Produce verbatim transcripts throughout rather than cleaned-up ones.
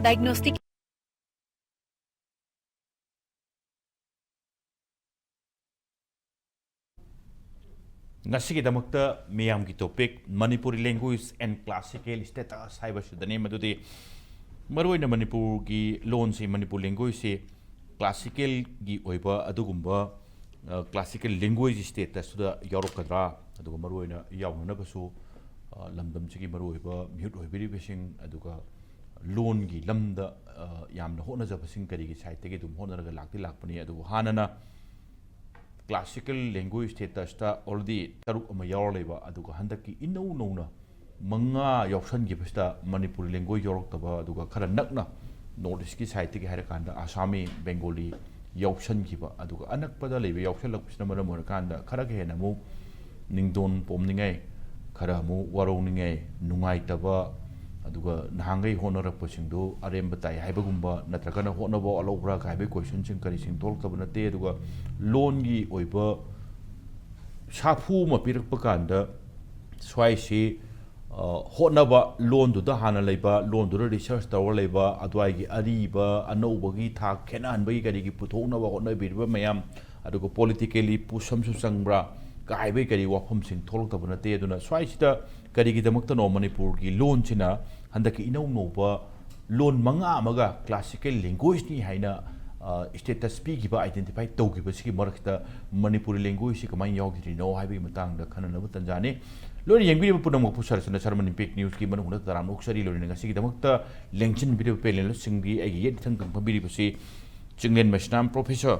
diagnostic. ꯉꯁꯤꯒꯤꯗꯃꯛꯇ ꯃꯤꯌꯥꯝꯒꯤ topic Manipuri language and classical status ꯍꯥꯏꯕꯁꯤꯗꯅꯤ꯫ ꯃꯗꯨꯗꯤ ꯃꯔꯨꯑꯣꯏꯅ ꯃꯅꯤꯄꯨꯔꯒꯤ ꯂꯣꯟꯁꯤ, ꯃꯅꯤꯄꯨꯔ languageꯁꯤ classicalꯒꯤ ꯑꯣꯏꯕ ꯑꯗꯨꯒꯨꯝꯕ, ꯑ, classical language statusꯇꯨꯗ ꯌꯥꯎꯔꯛꯀꯗ꯭ꯔꯥ, ꯑꯗꯨꯒ ꯃꯔꯨꯑꯣꯏꯅ ꯌꯥꯎꯅꯅꯕꯁꯨ, ꯑ, ꯂꯝꯗꯝꯁꯤꯒꯤ ꯃꯔꯨꯑꯣꯏꯕ ꯃꯤꯍꯨꯠ ꯑꯣꯏꯕꯤꯔꯤꯕꯁꯤꯡ, ꯑꯗꯨꯒ ꯂꯣꯟꯒꯤ ꯂꯝꯗ, ꯑ, ꯌꯥꯝꯅ ꯍꯣꯠꯅꯖꯕꯁꯤꯡ ꯀꯔꯤꯒꯤ sideꯇꯒꯤ ꯑꯗꯨꯝ ꯍꯣꯠꯅꯔꯒ ꯂꯥꯛꯇꯤ ꯂꯥꯛꯄꯅꯤ꯫ ꯑꯗꯨꯕꯨ ꯍꯥꯟꯅꯅ classical language statusꯇ already ꯇꯔꯨꯛ ꯑꯃ ꯌꯥꯎꯔ ꯂꯩꯕ, ꯑꯗꯨꯒ ꯍꯟꯗꯛꯀꯤ ꯏꯅꯧ ꯅꯧꯅ ꯃꯉꯥ ꯌꯥꯎꯁꯟꯈꯤꯕꯁꯤꯗ ꯃꯅꯤꯄꯨꯔꯤ language ꯌꯥꯎꯔꯛꯇꯕ, ꯑꯗꯨꯒ ꯈꯔ ꯅꯛꯅ North Eastꯀꯤ sideꯇꯒꯤ ꯍꯥꯏꯔꯀꯥꯟꯗ ꯑꯁꯥꯃꯤ, ꯕꯦꯡꯒꯣꯂꯤ ꯌꯥꯎꯁꯟꯈꯤꯕ, ꯑꯗꯨꯒ ꯑꯅꯛꯄꯗ ꯂꯩꯕ ꯌꯥꯎꯁꯜꯂꯛꯄꯁꯤꯅ ꯃꯔꯝ ꯑꯣꯏꯔꯀꯥꯟꯗ ꯈꯔꯒ ꯍꯦꯟꯅ ꯑꯃꯨꯛ ꯅꯤꯡꯗꯣꯟ ꯄꯣꯝꯅꯤꯡꯉꯥꯏ, ꯈꯔ ꯑꯃꯨꯛ ꯋꯥꯔꯧꯅꯤꯡꯉꯥꯏ, ꯅꯨꯡꯉꯥꯏꯇꯕ, ꯑꯗꯨꯒ ꯅꯍꯥꯟꯈꯩ ꯍꯣꯠꯅꯔꯛꯄꯁꯤꯡꯗꯨ ꯑꯔꯦꯝꯕ ꯇꯥꯏ ꯍꯥꯏꯕꯒꯨꯝꯕ, ꯅꯠꯇ꯭ꯔꯒꯅ ꯍꯣꯠꯅꯕ ꯋꯥꯠꯍꯧꯕ꯭ꯔꯥ ꯀꯥꯏꯕꯒꯤ questionꯁꯤꯡ ꯀꯔꯤꯁꯤꯡ ꯊꯣꯛꯂꯛꯇꯕ ꯅꯠꯇꯦ꯫ ꯑꯗꯨꯒ ꯂꯣꯟꯒꯤ ꯑꯣꯏꯕ ꯁꯥꯐꯨ ꯑꯃ ꯄꯤꯔꯛꯄ ꯀꯥꯟꯗ ꯁ꯭ꯋꯥꯏꯁꯤ, ꯑ, ꯍꯣꯠꯅꯕ, ꯂꯣꯟꯗꯨꯗ ꯍꯥꯟꯅ ꯂꯩꯕ, ꯂꯣꯟꯗꯨꯗ research ꯇꯧꯔ ꯂꯩꯕ, ꯑꯗꯨꯋꯥꯏꯒꯤ ꯑꯔꯤꯕ ꯑꯅꯧꯕꯒꯤ ꯊꯥꯛ ꯈꯦꯠꯅꯍꯟꯕꯒꯤ ꯀꯔꯤꯒꯤ ꯄꯨꯊꯣꯛꯅꯕ ꯍꯣꯠꯅꯕꯤꯔꯤꯕ ꯃꯌꯥꯝ, ꯑꯗꯨꯒ politically ꯄꯨꯁꯝꯁꯨ ꯆꯪꯕ꯭ꯔꯥ ꯀꯥꯏꯕꯒꯤ ꯀꯔꯤ ꯋꯥꯐꯝꯁꯤꯡ ꯊꯣꯛꯂꯛꯇꯕ ꯅꯠꯇꯦ꯫ ꯑꯗꯨꯅ ꯁ꯭ꯋꯥꯏꯁꯤꯗ ꯀꯔꯤꯒꯤꯗꯃꯛꯇꯅꯣ ꯃꯅꯤꯄꯨꯔꯒꯤ ꯂꯣꯟꯁꯤꯅ ꯍꯟꯗꯛꯀꯤ ꯏꯅꯧ ꯅꯧꯕ ꯂꯣꯟ ꯃꯉꯥ ꯑꯃꯒ classical languageꯅꯤ ꯍꯥꯏꯅ, ꯑ, status ꯄꯤꯈꯤꯕ, identify ꯇꯧꯈꯤꯕꯁꯤꯒꯤ ꯃꯔꯛꯇ ꯃꯅꯤꯄꯨꯔꯤ language꯫ ꯁꯤ ꯀꯃꯥꯏꯅ ꯌꯥꯎꯈꯤꯗ꯭ꯔꯤꯅꯣ ꯍꯥꯏꯕꯒꯤ ꯃꯇꯥꯡꯗ ꯈꯟꯅꯅꯕ ꯇꯥꯟꯖꯥꯅꯤ꯫ ꯂꯣꯏꯅ ꯌꯦꯡꯕꯤꯔꯤꯕ ꯄꯨꯝꯅꯃꯛꯄꯨ ꯁꯔꯁꯅ ꯁꯔꯃꯟ Impact Newsꯀꯤ ꯃꯅꯨꯡꯗ ꯇꯔꯥꯝꯅ ꯑꯣꯛꯆꯔꯤ꯫ ꯂꯣꯏꯅꯅ ꯉꯁꯤꯒꯤꯗꯃꯛꯇ ꯂꯦꯡꯁꯤꯟꯕꯤꯔꯤꯕ panelꯁꯤꯡꯗꯤ ꯑꯩꯒꯤ ꯌꯦꯠ ꯏꯊꯪ ꯊꯪ ꯐꯝꯕꯤꯔꯤꯕꯁꯤ ꯆꯤꯡꯂꯦꯟ ꯃꯩꯁꯅꯥꯝ, professor,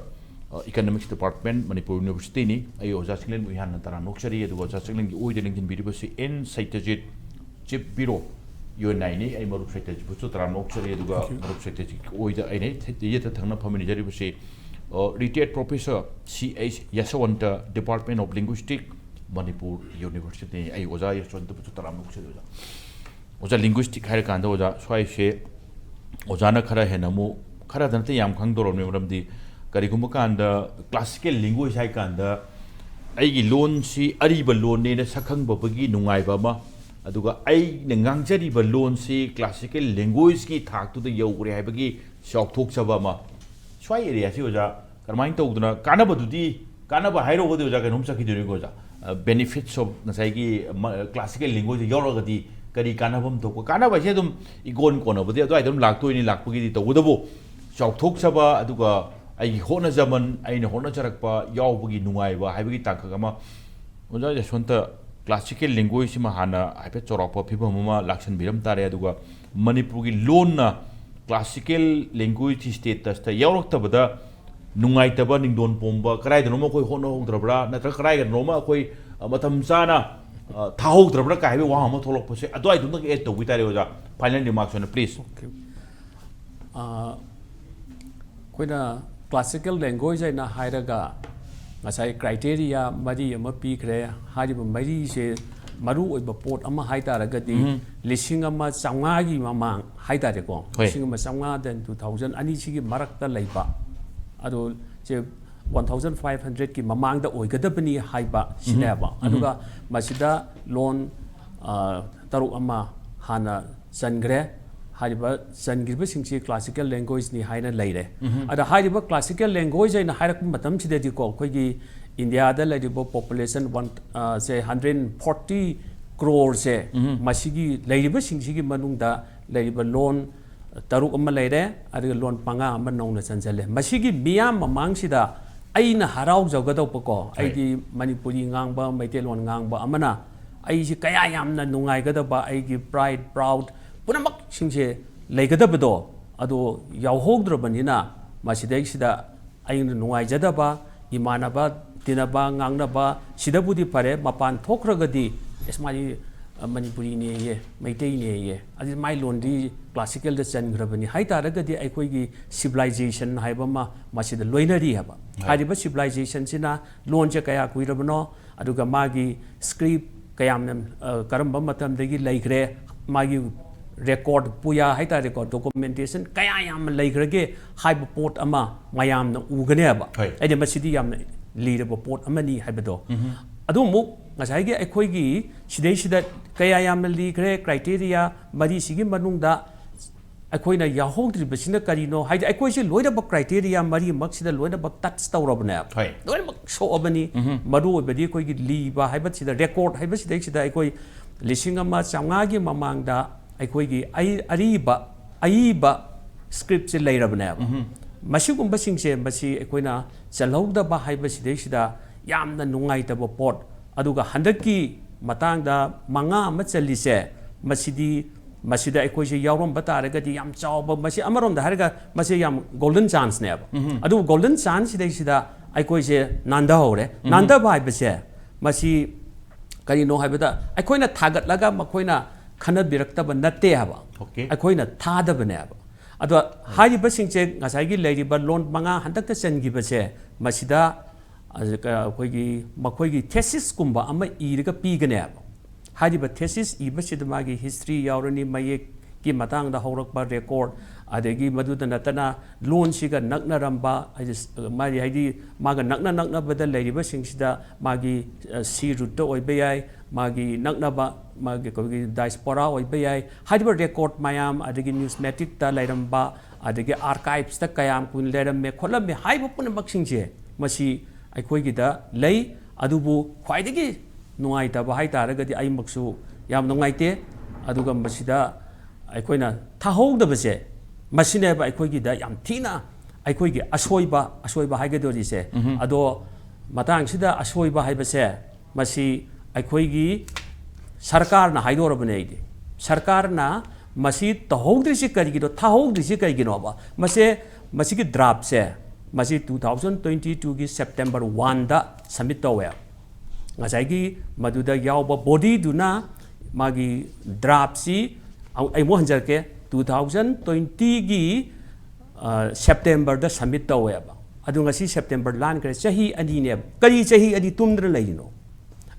ꯑ, economics department, ꯃꯅꯤꯄꯨꯔ Universityꯅꯤ꯫ ꯑꯩ ꯑꯣꯖꯥ ꯆꯤꯡꯂꯦꯟꯕꯨ ꯏꯍꯥꯟꯅ ꯇꯔꯥꯝꯅ ꯑꯣꯛꯆꯔꯤ꯫ ꯑꯗꯨꯒ ꯑꯣꯖꯥ ꯆꯤꯡꯂꯦꯟꯒꯤ ꯑꯣꯏꯗ ꯂꯦꯡꯁꯤꯟꯕꯤꯔꯤꯕꯁꯤ ꯑꯦꯟ ꯁꯩꯇꯖꯤꯠ, chief bureau, UNIꯅꯤ꯫ ꯑꯩ ꯃꯔꯨꯞ ꯁꯩꯇꯖꯤꯠꯄꯨꯁꯨ ꯇꯔꯥꯝꯅ ꯑꯣꯛꯆꯔꯤ꯫ ꯑꯗꯨꯒ Thank you. ꯃꯔꯨꯞ ꯁꯩꯇꯖꯤꯠꯀꯤ ꯑꯣꯏꯗ ꯑꯩꯅ ꯊꯦ-, ꯌꯦꯠꯇ ꯊꯪꯅ ꯐꯝꯃꯤꯟꯅꯖꯔꯤꯕꯁꯤ, ꯑ, retired professor C H Yashwant, Department of Linguistic, Manipur Universityꯅꯤ꯫ ꯑꯩ ꯑꯣꯖꯥ ꯌꯥꯁꯋꯟꯇꯕꯨꯁꯨ ꯇꯔꯥꯝꯅ ꯑꯣꯛꯆꯔꯤ, ꯑꯣꯖꯥ꯫ ꯑꯣꯖꯥ, linguistic ꯍꯥꯏꯔꯀꯥꯟꯗ, ꯑꯣꯖꯥ, ꯁ꯭ꯋꯥꯏꯁꯦ ꯑꯣꯖꯥꯅ ꯈꯔ ꯍꯦꯟꯅ ꯑꯃꯨꯛ, ꯈꯔꯗ ꯅꯠꯇꯦ, ꯌꯥꯝ ꯈꯪꯗꯧꯔꯕꯅꯤ꯫ ꯃꯔꯝꯗꯤ ꯀꯔꯤꯒꯨꯝꯕ ꯀꯥꯟꯗ classical language ꯍꯥꯏ ꯀꯥꯟꯗ ꯑꯩꯒꯤ ꯂꯣꯟꯁꯤ ꯑꯔꯤꯕ ꯂꯣꯟꯅꯦꯅ ꯁꯛꯈꯪꯕꯒꯤ ꯅꯨꯡꯉꯥꯏꯕ ꯑꯃ, ꯑꯗꯨꯒ ꯑꯩꯅ ꯉꯥꯡꯖꯔꯤꯕ ꯂꯣꯟꯁꯤ classical languageꯀꯤ ꯊꯥꯛꯇꯨꯗ ꯌꯧꯈ꯭ꯔꯦ ꯍꯥꯏꯕꯒꯤ ꯆꯥꯎꯊꯣꯛꯆꯕ ꯑꯃ꯫ ꯁ꯭ꯋꯥꯏ areaꯁꯤ ꯑꯣꯖꯥ ꯀꯔꯝꯍꯥꯏꯅ ꯇꯧꯗꯅ, ꯀꯥꯟꯅꯕꯗꯨꯗꯤ, ꯀꯥꯟꯅꯕ ꯍꯥꯏꯔꯨꯔꯒꯗꯤ ꯑꯣꯖꯥ ꯀꯩꯅꯣꯝ ꯆꯠꯈꯤꯗꯣꯏꯅꯤꯀꯣ ꯑꯣꯖꯥ꯫ Benefits of ꯉꯁꯥꯏꯒꯤ classical language ꯌꯥꯎꯔꯒꯗꯤ ꯀꯔꯤ ꯀꯥꯟꯅꯕ ꯑꯃ ꯊꯣꯛꯄ? ꯀꯥꯟꯅꯕ ꯍꯥꯏꯁꯦ ꯑꯗꯨꯝ ꯏꯀꯣꯟ ꯀꯣꯟꯅꯕꯗꯤ ꯑꯗꯨꯋꯥꯏꯗ ꯑꯗꯨꯝ ꯂꯥꯛꯇꯣꯏꯅꯤ, ꯂꯥꯛꯄꯒꯤꯗꯤ꯫ ꯇꯧꯕꯇꯕꯨ ꯆꯥꯎꯊꯣꯛꯆꯕ, ꯑꯗꯨꯒ ꯑꯩꯒꯤ ꯍꯣꯠꯅꯖꯃꯟ, ꯑꯩꯅ ꯍꯣꯠꯅꯖꯔꯛꯄ ꯌꯥꯎꯕꯒꯤ ꯅꯨꯡꯉꯥꯏꯕ ꯍꯥꯏꯕꯒꯤ ꯇꯥꯡꯀꯛ ꯑꯃ꯫ ꯑꯣꯖꯥ ꯌꯥꯁꯣꯟꯇ, classical languageꯍꯥꯏꯐꯦꯠ ꯆꯥꯎꯔꯥꯛꯄ ꯐꯤꯕꯝ ꯑꯃ ꯂꯥꯛꯁꯟꯕꯤꯔꯝ ꯇꯥꯔꯦ, ꯑꯗꯨꯒ ꯃꯅꯤꯄꯨꯔꯒꯤ ꯂꯣꯟꯅ classical language statusꯇ ꯌꯥꯎꯔꯛꯇꯕꯗ ꯅꯨꯡꯉꯥꯏꯇꯕ, ꯅꯤꯡꯗꯣꯟ ꯄꯣꯝꯕ, ꯀꯗꯥꯏꯗꯅꯣꯃ ꯑꯩꯈꯣꯏ ꯍꯣꯠꯅꯍꯧꯗ꯭ꯔꯕ꯭ꯔꯥ, ꯅꯠꯇ꯭ꯔꯒ ꯀꯗꯥꯏꯗꯅꯣꯃ ꯑꯩꯈꯣꯏ, ꯑ, ꯃꯇꯝ ꯆꯥꯅ, ꯑ, ꯊꯥꯍꯧꯗ꯭ꯔꯕ꯭ꯔꯥ ꯀꯥꯏ ꯍꯥꯏꯕꯒꯤ ꯋꯥꯍꯪ ꯑꯃ ꯊꯣꯛꯂꯛꯄꯁꯦ, ꯑꯗꯨꯋꯥꯏꯗꯨꯃꯒ add ꯇꯧꯕꯤ ꯇꯥꯔꯦ ꯑꯣꯖꯥ, final remarks ꯑꯣꯏꯅ, please꯫ Okay. ꯑ, ꯑꯩꯈꯣꯏꯅ classical language ꯍꯥꯏꯅ ꯍꯥꯏꯔꯒ ꯉꯁꯥꯏ criteria ꯃꯔꯤ ꯑꯃ ꯄꯤꯈ꯭ꯔꯦ꯫ ꯍꯥꯏꯔꯤꯕ ꯃꯔꯤꯁꯦ ꯃꯔꯨ ꯑꯣꯏꯕ ꯄꯣꯠ ꯑꯃ ꯍꯥꯏ ꯇꯥꯔꯒꯗꯤ, ꯎꯝ꯫ ꯂꯤꯁꯤꯡ ꯑꯃ ꯆꯥꯝꯃꯉꯥꯒꯤ ꯃꯃꯥꯡ ꯍꯥꯏ ꯇꯥꯔꯦꯀꯣ, ꯍꯣꯏ꯫ ꯂꯤꯁꯤꯡ ꯑꯃ ꯆꯥꯝꯃꯉꯥꯗ two thousand ꯑꯅꯤꯁꯤꯒꯤ ꯃꯔꯛꯇ ꯂꯩꯕ, ꯑꯗꯣ ꯁꯦ one thousand five hundredꯀꯤ ꯃꯃꯥꯡꯗ ꯑꯣꯏꯒꯗꯕꯅꯤ ꯍꯥꯏꯕ ꯁꯤꯅꯦꯕ꯫ ꯎꯝ꯫ ꯑꯗꯨꯒ ꯃꯁꯤꯗ ꯂꯣꯟ, ꯑ, ꯇꯔꯨꯛ ꯑꯃ ꯍꯥꯟꯅ ꯆꯟꯈ꯭ꯔꯦ꯫ ꯍꯥꯏꯔꯤꯕ ꯆꯟꯈ꯭ꯔꯤꯕꯁꯤꯡꯁꯤ classical languageꯅꯤ ꯍꯥꯏꯅ ꯂꯩꯔꯦ꯫ ꯎꯝ꯫ ꯑꯗ ꯍꯥꯏꯔꯤꯕ classical language ꯍꯥꯏꯅ ꯍꯥꯏꯔꯛꯄ ꯃꯇꯝꯁꯤꯗꯗꯤꯀꯣ, ꯑꯩꯈꯣꯏꯒꯤ ꯏꯟꯗꯤꯌꯥꯗ ꯂꯩꯔꯤꯕ population one, ꯑ, ꯁꯦ hundred forty crore ꯁꯦ, ꯎꯝ꯫ ꯃꯁꯤꯒꯤ ꯂꯩꯔꯤꯕꯁꯤꯡꯁꯤꯒꯤ ꯃꯅꯨꯡꯗ ꯂꯩꯔꯤꯕ ꯂꯣꯟ ꯇꯔꯨꯛ ꯑꯃ ꯂꯩꯔꯦ, ꯑꯗꯨꯒ ꯂꯣꯟ ꯃꯉꯥ ꯑꯃ ꯅꯧꯅ ꯆꯟꯁꯤꯜꯂꯦ꯫ ꯃꯁꯤꯒꯤ ꯃꯤꯌꯥꯝ ꯃꯃꯥꯡꯁꯤꯗ ꯑꯩꯅ ꯍꯔꯥꯎꯖꯒꯗꯧꯕꯀꯣ, ꯍꯣꯏ꯫ ꯑꯩꯒꯤ ꯃꯅꯤꯄꯨꯔꯤ ꯉꯥꯡꯕ, ꯃꯩꯇꯩꯂꯣꯟ ꯉꯥꯡꯕ ꯑꯃꯅ ꯑꯩꯁꯤ ꯀꯌꯥ ꯌꯥꯝꯅ ꯅꯨꯡꯉꯥꯏꯒꯗꯕ, ꯑꯩꯒꯤ pride, proud ꯄꯨꯝꯅꯃꯛꯁꯤꯡꯁꯦ ꯂꯩꯒꯗꯕꯗꯣ, ꯑꯗꯣ ꯌꯥꯎꯍꯧꯗ꯭ꯔꯕꯅꯤꯅ, ꯃꯁꯤꯗꯩꯁꯤꯗ ꯑꯩꯅ ꯅꯨꯡꯉꯥꯏꯖꯗꯕ, ꯏꯃꯥꯟꯅꯕ ꯇꯤꯟꯅꯕ, ꯉꯥꯡꯅꯕ, ꯁꯤꯗꯕꯨꯗꯤ ꯐꯔꯦ, ꯃꯄꯥꯟ ꯊꯣꯛꯈ꯭ꯔꯒꯗꯤ, "ꯑꯦꯁ, ꯃꯥꯗꯤ, ꯑ, ꯃꯅꯤꯄꯨꯔꯤꯅꯦꯌꯦ, ꯃꯩꯇꯩꯅꯦꯌꯦ, ꯑꯗꯨꯗꯤ ꯃꯥꯏ ꯂꯣꯟꯗꯤ classicalꯗ ꯆꯟꯈ꯭ꯔꯕꯅꯤ" ꯍꯥꯏ ꯇꯥꯔꯒꯗꯤ, ꯑꯩꯈꯣꯏꯒꯤ civilization ꯍꯥꯏꯕ ꯑꯃ ꯃꯁꯤꯗ ꯂꯣꯏꯅꯔꯤ ꯍꯥꯏꯕ꯫ ꯍꯣꯏ꯫ ꯍꯥꯏꯔꯤꯕ civilizationꯁꯤꯅ ꯂꯣꯟꯁꯦ ꯀꯌꯥ ꯀꯨꯏꯔꯕꯅꯣ, ꯑꯗꯨꯒ ꯃꯥꯒꯤ script ꯀꯌꯥꯝꯅ, ꯑ, ꯀꯔꯝꯕ ꯃꯇꯝꯗꯒꯤ ꯂꯩꯈ꯭ꯔꯦ, ꯃꯥꯒꯤ record ꯄꯨꯌꯥ ꯍꯥꯏ ꯇꯥꯔꯦꯀꯣ, documentation ꯀꯌꯥ ꯌꯥꯝꯅ ꯂꯩꯈ꯭ꯔꯒꯦ ꯍꯥꯏꯕ ꯄꯣꯠ ꯑꯃ ꯃꯌꯥꯝꯅ ꯎꯒꯅꯦꯕ꯫ ꯍꯣꯏ꯫ ꯍꯥꯏꯗꯤ ꯃꯁꯤꯗꯤ ꯌꯥꯝꯅ ꯂꯤꯔꯕ ꯄꯣꯠ ꯑꯃꯅꯤ ꯍꯥꯏꯕꯗꯣ꯫ ꯎꯝꯍꯨꯝ꯫ ꯑꯗꯨ ꯑꯃꯨꯛ ꯉꯁꯥꯏꯒꯤ ꯑꯩꯈꯣꯏꯒꯤ ꯁꯤꯗꯩꯁꯤꯗ ꯀꯌꯥ ꯌꯥꯝꯅ ꯂꯤꯈ꯭ꯔꯦ, ꯀ꯭ꯔꯥꯏꯇꯦꯔꯤꯌꯥ ꯃꯔꯤꯁꯤꯒꯤ ꯃꯅꯨꯡꯗ ꯑꯩꯈꯣꯏꯅ ꯌꯥꯎꯍꯧꯗ꯭ꯔꯤꯕꯁꯤꯅ ꯀꯔꯤꯅꯣ? ꯍꯥꯏꯗꯤ ꯑꯩꯈꯣꯏꯁꯦ ꯂꯣꯏꯅꯃꯛ ꯀ꯭ꯔꯥꯏꯇꯦꯔꯤꯌꯥ ꯃꯔꯤꯃꯛꯁꯤꯗ ꯂꯣꯏꯅꯃꯛ ꯇꯆ ꯇꯧꯔꯕꯅꯦꯕ꯫ ꯍꯣꯏ꯫ ꯂꯣꯏꯅꯃꯛ ꯁꯣꯛꯑꯕꯅꯤ꯫ ꯃꯔꯨ ꯑꯣꯏꯕꯗꯤ ꯑꯩꯈꯣꯏꯒꯤ ꯂꯤꯕ ꯍꯥꯏꯕꯁꯤꯗ, ꯔꯦꯀꯣꯔꯗ ꯍꯥꯏꯕꯁꯤꯗꯩꯁꯤꯗ ꯑꯩꯈꯣꯏ ꯂꯤꯁꯤꯡ ꯑꯃ ꯆꯥꯝꯃꯉꯥꯒꯤ ꯃꯃꯥꯡꯗ ꯑꯩꯈꯣꯏꯒꯤ ꯑꯏ-, ꯑꯔꯤꯕ, ꯑꯏꯕ ꯁ꯭ꯀ꯭ꯔꯤꯞꯁꯦ ꯂꯩꯔꯕꯅꯦꯕ꯫ ꯃꯁꯤꯒꯨꯝꯕꯁꯤꯡꯁꯦ, ꯃꯁꯤ ꯑꯩꯈꯣꯏꯅ ꯆꯜꯍꯧꯗꯕ ꯍꯥꯏꯕꯁꯤꯗꯩꯁꯤꯗ ꯌꯥꯝꯅ ꯅꯨꯡꯉꯥꯏꯇꯕ ꯄꯣꯠ꯫ ꯑꯗꯨꯒ ꯍꯟꯗꯛꯀꯤ ꯃꯇꯥꯡꯗ ꯃꯉꯥ ꯑꯃ ꯆꯜꯂꯤꯁꯦ, ꯃꯁꯤꯗꯤ, ꯃꯁꯤꯗ ꯑꯩꯈꯣꯏꯁꯦ ꯌꯥꯎꯔꯝꯕ ꯇꯥꯔꯒꯗꯤ ꯌꯥꯝ ꯆꯥꯎꯕ, ꯃꯁꯤ ꯑꯃꯔꯣꯝꯗ ꯍꯥꯏꯔꯒ ꯃꯁꯤ ꯌꯥꯝ ꯒꯣꯜꯗꯟ ꯆꯥꯟꯁꯅꯦꯕ꯫ ꯑꯗꯨꯕꯨ ꯒꯣꯜꯗꯟ ꯆꯥꯟꯁꯁꯤꯗꯩꯁꯤꯗ ꯑꯩꯈꯣꯏꯁꯦ ꯅꯥꯟꯊꯍꯧꯔꯦ꯫ ꯅꯥꯟꯊꯕ ꯍꯥꯏꯕꯁꯦ ꯃꯁꯤ ꯀꯔꯤꯅꯣ ꯍꯥꯏꯕꯗ, ꯑꯩꯈꯣꯏꯅ ꯊꯥꯒꯠꯂꯒ ꯃꯈꯣꯏꯅ ꯈꯟꯅꯕꯤꯔꯛꯇꯕ ꯅꯠꯇꯦ ꯍꯥꯏꯕ꯫ Okay. ꯑꯩꯈꯣꯏꯅ ꯊꯥꯗꯕꯅꯦꯕ꯫ ꯑꯗꯣ ꯍꯥꯏꯔꯤꯕꯁꯤꯡꯁꯦ, ꯉꯁꯥꯏꯒꯤ ꯂꯩꯔꯤꯕ ꯂꯣꯟ ꯃꯉꯥ ꯍꯟꯗꯛꯇ ꯆꯟꯈꯤꯕꯁꯦ, ꯃꯁꯤꯗ ꯑꯩꯈꯣꯏꯒꯤ, ꯃꯈꯣꯏꯒꯤ ꯊꯦꯁꯤꯁꯀꯨꯝꯕ ꯑꯃ ꯏꯔꯒ ꯄꯤꯒꯅꯦꯕ꯫ ꯍꯥꯏꯔꯤꯕ ꯊꯦꯁꯤꯁ ꯏꯕꯁꯤꯗ ꯃꯥꯒꯤ ꯍꯤꯁꯇ꯭ꯔꯤ ꯌꯥꯎꯔꯅꯤ, ꯃꯌꯦꯛꯀꯤ ꯃꯇꯥꯡꯗ ꯍꯧꯔꯛꯄ ꯔꯦꯀꯣꯔꯗ, ꯑꯗꯒꯤ ꯃꯗꯨꯗ ꯅꯠꯇꯅ ꯂꯣꯟꯁꯤꯒ ꯅꯛꯅꯔꯝꯕ, ꯍꯥꯏꯗꯤ, ꯃꯥꯒꯤ, ꯍꯥꯏꯗꯤ ꯃꯥꯒ ꯅꯛꯅ ꯅꯛꯅꯕꯗ ꯂꯩꯔꯤꯕꯁꯤꯡꯁꯤꯗ ꯃꯥꯒꯤ, ꯑ, ꯁꯤ ꯔꯨꯠꯇ ꯑꯣꯏꯕ ꯌꯥꯏ, ꯃꯥꯒꯤ ꯅꯛꯅꯕ, ꯃꯥꯒꯤ ꯑꯩꯈꯣꯏꯒꯤ ꯗꯥꯏꯁꯄꯣꯔꯥ ꯑꯣꯏꯕ ꯌꯥꯏ꯫ ꯍꯥꯏꯔꯤꯕ ꯔꯦꯀꯣꯔꯗ ꯃꯌꯥꯝ, ꯑꯗꯒꯤ ꯅ꯭ꯌꯨꯁꯃꯦꯇꯤꯛꯇ ꯂꯩꯔꯝꯕ, ꯑꯗꯒꯤ ꯑꯥꯔꯀꯥꯏꯞꯁꯇ ꯀꯌꯥꯝ ꯀꯨꯏꯅ ꯂꯩꯔꯝꯃꯦ ꯈꯣꯠꯂꯝꯃꯦ ꯍꯥꯏꯕ ꯄꯨꯝꯅꯃꯛꯁꯤꯡꯁꯦ, ꯃꯁꯤ ꯑꯩꯈꯣꯏꯒꯤꯗ ꯂꯩ꯫ ꯑꯗꯨꯕꯨ ꯈ꯭ꯋꯥꯏꯗꯒꯤ ꯅꯨꯡꯉꯥꯏꯇꯕ ꯍꯥꯏ ꯇꯥꯔꯒꯗꯤ, ꯑꯩꯃꯛꯁꯨ ꯌꯥꯝ ꯅꯨꯡꯉꯥꯏꯇꯦ꯫ ꯑꯗꯨꯒ ꯃꯁꯤꯗ ꯑꯩꯈꯣꯏꯅ ꯊꯥꯍꯧꯗꯕꯁꯦ, ꯃꯁꯤꯅꯦꯕ ꯑꯩꯈꯣꯏꯒꯤꯗ ꯌꯥꯝ ꯊꯤꯅ ꯑꯩꯈꯣꯏꯒꯤ ꯑꯁꯣꯏꯕ, ꯑꯁꯣꯏꯕ ꯍꯥꯏꯒꯗꯧꯔꯤꯁꯦ꯫ ꯑꯗꯣ ꯃꯇꯥꯡꯁꯤꯗ ꯑꯁꯣꯏꯕ ꯍꯥꯏꯕꯁꯦ, ꯃꯁꯤ ꯑꯩꯈꯣꯏꯒꯤ ꯁꯔꯀꯥꯔꯅ ꯍꯥꯏꯗꯣꯔꯕꯅꯦ꯫ ꯑꯩꯗꯤ ꯁꯔꯀꯥꯔꯅ ꯃꯁꯤ ꯇꯧꯍꯧꯗ꯭ꯔꯤꯁꯤ ꯀꯔꯤꯒꯤꯅꯣ, ꯊꯥꯍꯧꯗ꯭ꯔꯤꯁꯤ ꯀꯔꯤꯒꯤꯅꯣꯕ? ꯃꯁꯦ, ꯃꯁꯤꯒꯤ ꯗ꯭ꯔꯥꯐꯁꯦ, ꯃꯁꯤ ꯇꯨ ꯊꯥꯎꯖꯟ ꯇ꯭ꯋꯦꯟꯇꯤ ꯇꯨꯒꯤ ꯁꯦꯞꯇꯦꯝꯕꯔ ꯋꯥꯟꯗ ꯁꯕꯃꯤꯠ ꯇꯧꯋꯦ꯫ ꯉꯁꯥꯏꯒꯤ ꯃꯗꯨꯗ ꯌꯥꯎꯕ ꯕꯣꯗꯤꯗꯨꯅ ꯃꯥꯒꯤ ꯗ꯭ꯔꯥꯐꯁꯤ, ꯑꯃꯨꯛ, ꯑꯩ ꯑꯃꯨꯛ ꯍꯟꯖꯔꯛꯀꯦ, ꯇꯨ ꯊꯥꯎꯖꯟ ꯇ꯭ꯋꯦꯟꯇꯤꯒꯤ, ꯑ, ꯁꯦꯞꯇꯦꯝꯕꯔꯗ ꯁꯕꯃꯤꯠ ꯇꯧꯋꯦꯕ꯫ ꯑꯗꯨ ꯉꯁꯤ ꯁꯦꯞꯇꯦꯝꯕꯔ ꯂꯥꯟꯈ꯭ꯔꯦ, ꯆꯍꯤ ꯑꯅꯤꯅꯦꯕ꯫ ꯀꯔꯤ ꯆꯍꯤ ꯑꯅꯤ ꯇꯨꯝꯗꯅ ꯂꯩꯔꯤꯅꯣ?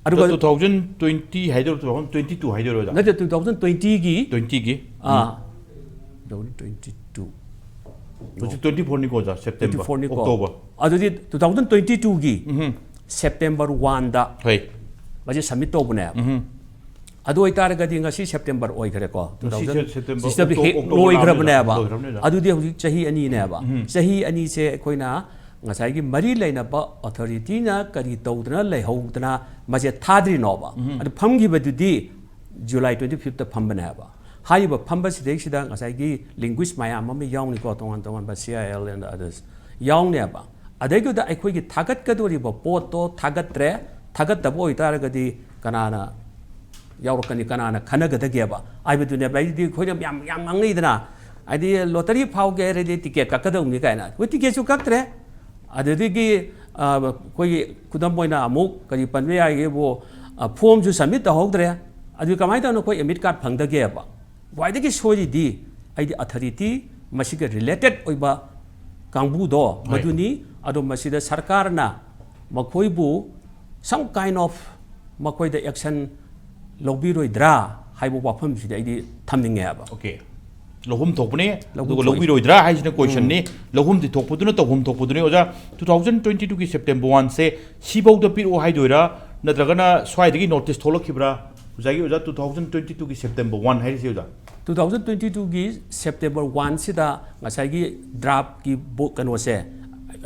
ꯑꯗꯨꯒ ꯇꯨ ꯊꯥꯎꯖꯟ ꯇ꯭ꯋꯦꯟꯇꯤ ꯍꯥꯏꯗꯣꯏꯔꯣ, ꯇꯨ ꯊꯥꯎꯖꯟ ꯇ꯭ꯋꯦꯟꯇꯤ ꯇꯨ ꯍꯥꯏꯗꯣꯏꯔꯣ, ꯑꯣꯖꯥ? ꯅꯠꯇꯦ, ꯇꯨ ꯊꯥꯎꯖꯟ ꯇ꯭ꯋꯦꯟꯇꯤꯒꯤ, ꯇ꯭ꯋꯦꯟꯇꯤꯒꯤ? ꯑꯥ, ꯇꯨ ꯊꯥꯎꯖꯟ ꯇ꯭ꯋꯦꯟꯇꯤ ꯇꯨ꯫ ꯍꯧꯖꯤꯛ ꯇ꯭ꯋꯦꯟꯇꯤ ꯐꯣꯔꯅꯤꯀꯣ, ꯑꯣꯖꯥ, ꯁꯦꯞꯇꯦꯝꯕꯔ, ꯇ꯭ꯋꯦꯟꯇꯤ ꯐꯣꯔꯅꯤꯀꯣ꯫ ꯑꯣꯛꯇꯣꯕꯔ꯫ ꯑꯗꯨꯗꯤ ꯇꯨ ꯊꯥꯎꯖꯟ ꯇ꯭ꯋꯦꯟꯇꯤ ꯇꯨꯒꯤ ꯎꯝ꯫ ꯁꯦꯞꯇꯦꯝꯕꯔ ꯋꯥꯟꯗ ꯍꯣꯏ꯫ ꯃꯁꯤ ꯁꯕꯃꯤꯠ ꯇꯧꯕꯅꯦꯕ꯫ ꯎꯝ꯫ ꯑꯗꯨ ꯑꯣꯏꯇꯥꯔꯒꯗꯤ ꯉꯁꯤ ꯁꯦꯞꯇꯦꯝꯕꯔ ꯑꯣꯏꯈ꯭ꯔꯦꯀꯣ, ꯉꯁꯤ two thousand ꯁꯦꯞꯇꯦꯝꯕꯔ, ꯁꯤꯗ ꯑꯣꯛꯇꯣ-, ꯍꯦꯛ ꯑꯣꯛꯇꯣꯕꯔ ꯂꯣꯏꯈ꯭ꯔꯕꯅꯦꯕ꯫ ꯂꯣꯏꯈ꯭ꯔꯕꯅꯤꯗ꯫ ꯑꯗꯨꯗꯤ ꯍꯧꯖꯤꯛ ꯆꯍꯤ ꯑꯅꯤꯅꯦꯕ꯫ ꯎꯝ꯫ ꯆꯍꯤ ꯑꯅꯤꯁꯦ ꯑꯩꯈꯣꯏꯅ ꯉꯁꯥꯏꯒꯤ ꯃꯔꯤ ꯂꯩꯅꯕ ꯑꯣꯊꯣꯔꯤꯇꯤꯅ ꯀꯔꯤ ꯇꯧꯗꯅ ꯂꯩꯍꯧꯗꯅ ꯃꯁꯦ ꯊꯥꯗ꯭ꯔꯤꯅꯣꯕ꯫ ꯎꯝ꯫ ꯑꯗꯨ ꯐꯝꯈꯤꯕꯗꯨꯗꯤ ꯖꯨꯂꯥꯏ twenty fifth ꯐꯝꯕꯅꯦꯕ꯫ ꯍꯥꯏꯔꯤꯕ ꯐꯝꯕꯁꯤꯗꯩꯁꯤꯗ ꯉꯁꯥꯏꯒꯤ ꯂꯤꯡꯒ꯭ꯋꯤꯁ ꯃꯌꯥꯝ ꯑꯃ ꯌꯥꯎꯅꯤꯀꯣ, ꯇꯣꯉꯥꯟ ꯇꯣꯉꯥꯟꯕ C I L and others ꯌꯥꯎꯅꯦꯕ꯫ ꯑꯗꯩꯗꯨꯗ ꯑꯩꯈꯣꯏꯒꯤ ꯊꯥꯒꯠꯀꯗꯧꯔꯤꯕ ꯄꯣꯠꯇꯣ ꯊꯥꯒꯠꯇ꯭ꯔꯦ, ꯊꯥꯒꯠꯇꯕ ꯑꯣꯏꯇꯥꯔꯒꯗꯤ ꯀꯅꯥꯅ ꯌꯥꯎꯔꯛꯀꯅꯤ, ꯀꯅꯥꯅ ꯈꯟꯅꯒꯗꯒꯦꯕ ꯍꯥꯏꯕꯗꯨꯅꯦꯕ꯫ ꯑꯩꯗꯤ ꯑꯩꯈꯣꯏꯅ ꯌꯥꯝ, ꯌꯥꯝ ꯉꯥꯡꯅꯩꯗꯅ, ꯍꯥꯏꯗꯤ ꯂꯣꯇꯔꯤ ꯐꯥꯎꯒꯦ ꯍꯥꯏꯔꯗꯤ ꯇꯤꯀꯦꯠ ꯀꯛꯀꯗꯧꯅꯤ ꯀꯥꯏꯅ꯫ ꯑꯩꯈꯣꯏ ꯇꯤꯀꯦꯠꯁꯨ ꯀꯛꯇ꯭ꯔꯦ꯫ ꯑꯗꯨꯗꯒꯤ, ꯑ, ꯑꯩꯈꯣꯏꯒꯤ ꯈꯨꯗꯝ ꯑꯣꯏꯅ ꯑꯃꯨꯛ ꯀꯔꯤ ꯄꯟꯕ ꯌꯥꯏꯒꯦꯕꯨ, ꯑ, ꯐꯣꯝꯁꯨ ꯁꯕꯃꯤꯠ ꯇꯧꯍꯧꯗ꯭ꯔꯦ꯫ ꯑꯗꯨ ꯀꯃꯥꯏꯅ ꯇꯧꯅ ꯑꯩꯈꯣꯏ ꯑꯦꯗꯃꯤꯠ ꯀꯥꯔꯗ ꯐꯪꯗꯒꯦꯕ? ꯈ꯭ꯋꯥꯏꯗꯒꯤ ꯁꯣꯏꯔꯤꯗꯤ ꯑꯩꯗꯤ ꯑꯣꯊꯣꯔꯤꯇꯤ, ꯃꯁꯤꯒ ꯔꯤꯂꯦꯇꯦꯠ ꯑꯣꯏꯕ ꯀꯥꯡꯕꯨꯗꯣ, ꯍꯣꯏ꯫ ꯃꯗꯨꯅꯤ꯫ ꯑꯗꯣ ꯃꯁꯤꯗ ꯁꯔꯀꯥꯔꯅ ꯃꯈꯣꯏꯕꯨ some kind of ꯃꯈꯣꯏꯗ ꯑꯦꯛꯁꯟ ꯂꯧꯕꯤꯔꯣꯏꯗ꯭ꯔꯥ ꯍꯥꯏꯕ ꯋꯥꯐꯝꯁꯤꯗꯤ ꯑꯩꯗꯤ ꯊꯝꯅꯤꯡꯉꯦꯕ꯫ ꯑꯣꯀꯦ꯫ ꯂꯧꯐꯝ ꯊꯣꯛꯄꯅꯤ, ꯂꯧꯐꯝ ꯑꯗꯨꯒ ꯊꯣꯛꯏ꯫ ꯂꯧꯕꯤꯔꯣꯏꯗ꯭ꯔꯥ ꯍꯥꯏꯁꯤꯅ ꯀꯣꯏꯁꯟꯅꯤ꯫ ꯂꯧꯐꯝꯗꯤ ꯊꯣꯛꯄꯗꯨꯅ ꯇꯧꯐꯝ ꯊꯣꯛꯄꯗꯨꯅꯤ꯫ ꯑꯣꯖꯥ, two thousand twenty twoꯒꯤ ꯁꯦꯞꯇꯦꯝꯕꯔ oneꯁꯦ ꯁꯤꯐꯧꯗ ꯄꯤꯔꯛꯑꯣ ꯍꯥꯏꯗꯣꯏꯔꯥ, ꯅꯠꯇ꯭ꯔꯒꯅ ꯁ꯭ꯋꯥꯏꯗꯒꯤ ꯅꯣꯇꯤꯁ ꯊꯣꯛꯂꯛꯈꯤꯕ꯭ꯔꯥ? ꯑꯣꯖꯥꯒꯤ, ꯑꯣꯖꯥ, two thousand twenty twoꯒꯤ ꯁꯦꯞꯇꯦꯝꯕꯔ one ꯍꯥꯏꯔꯤꯁꯤ, ꯑꯣꯖꯥ꯫ Two thousand twenty twoꯒꯤ ꯁꯦꯞꯇꯦꯝꯕꯔ oneꯁꯤꯗ ꯉꯁꯥꯏꯒꯤ ꯗ꯭ꯔꯥꯐꯀꯤ ꯕꯣ-, ꯀꯩꯅꯣꯁꯦ,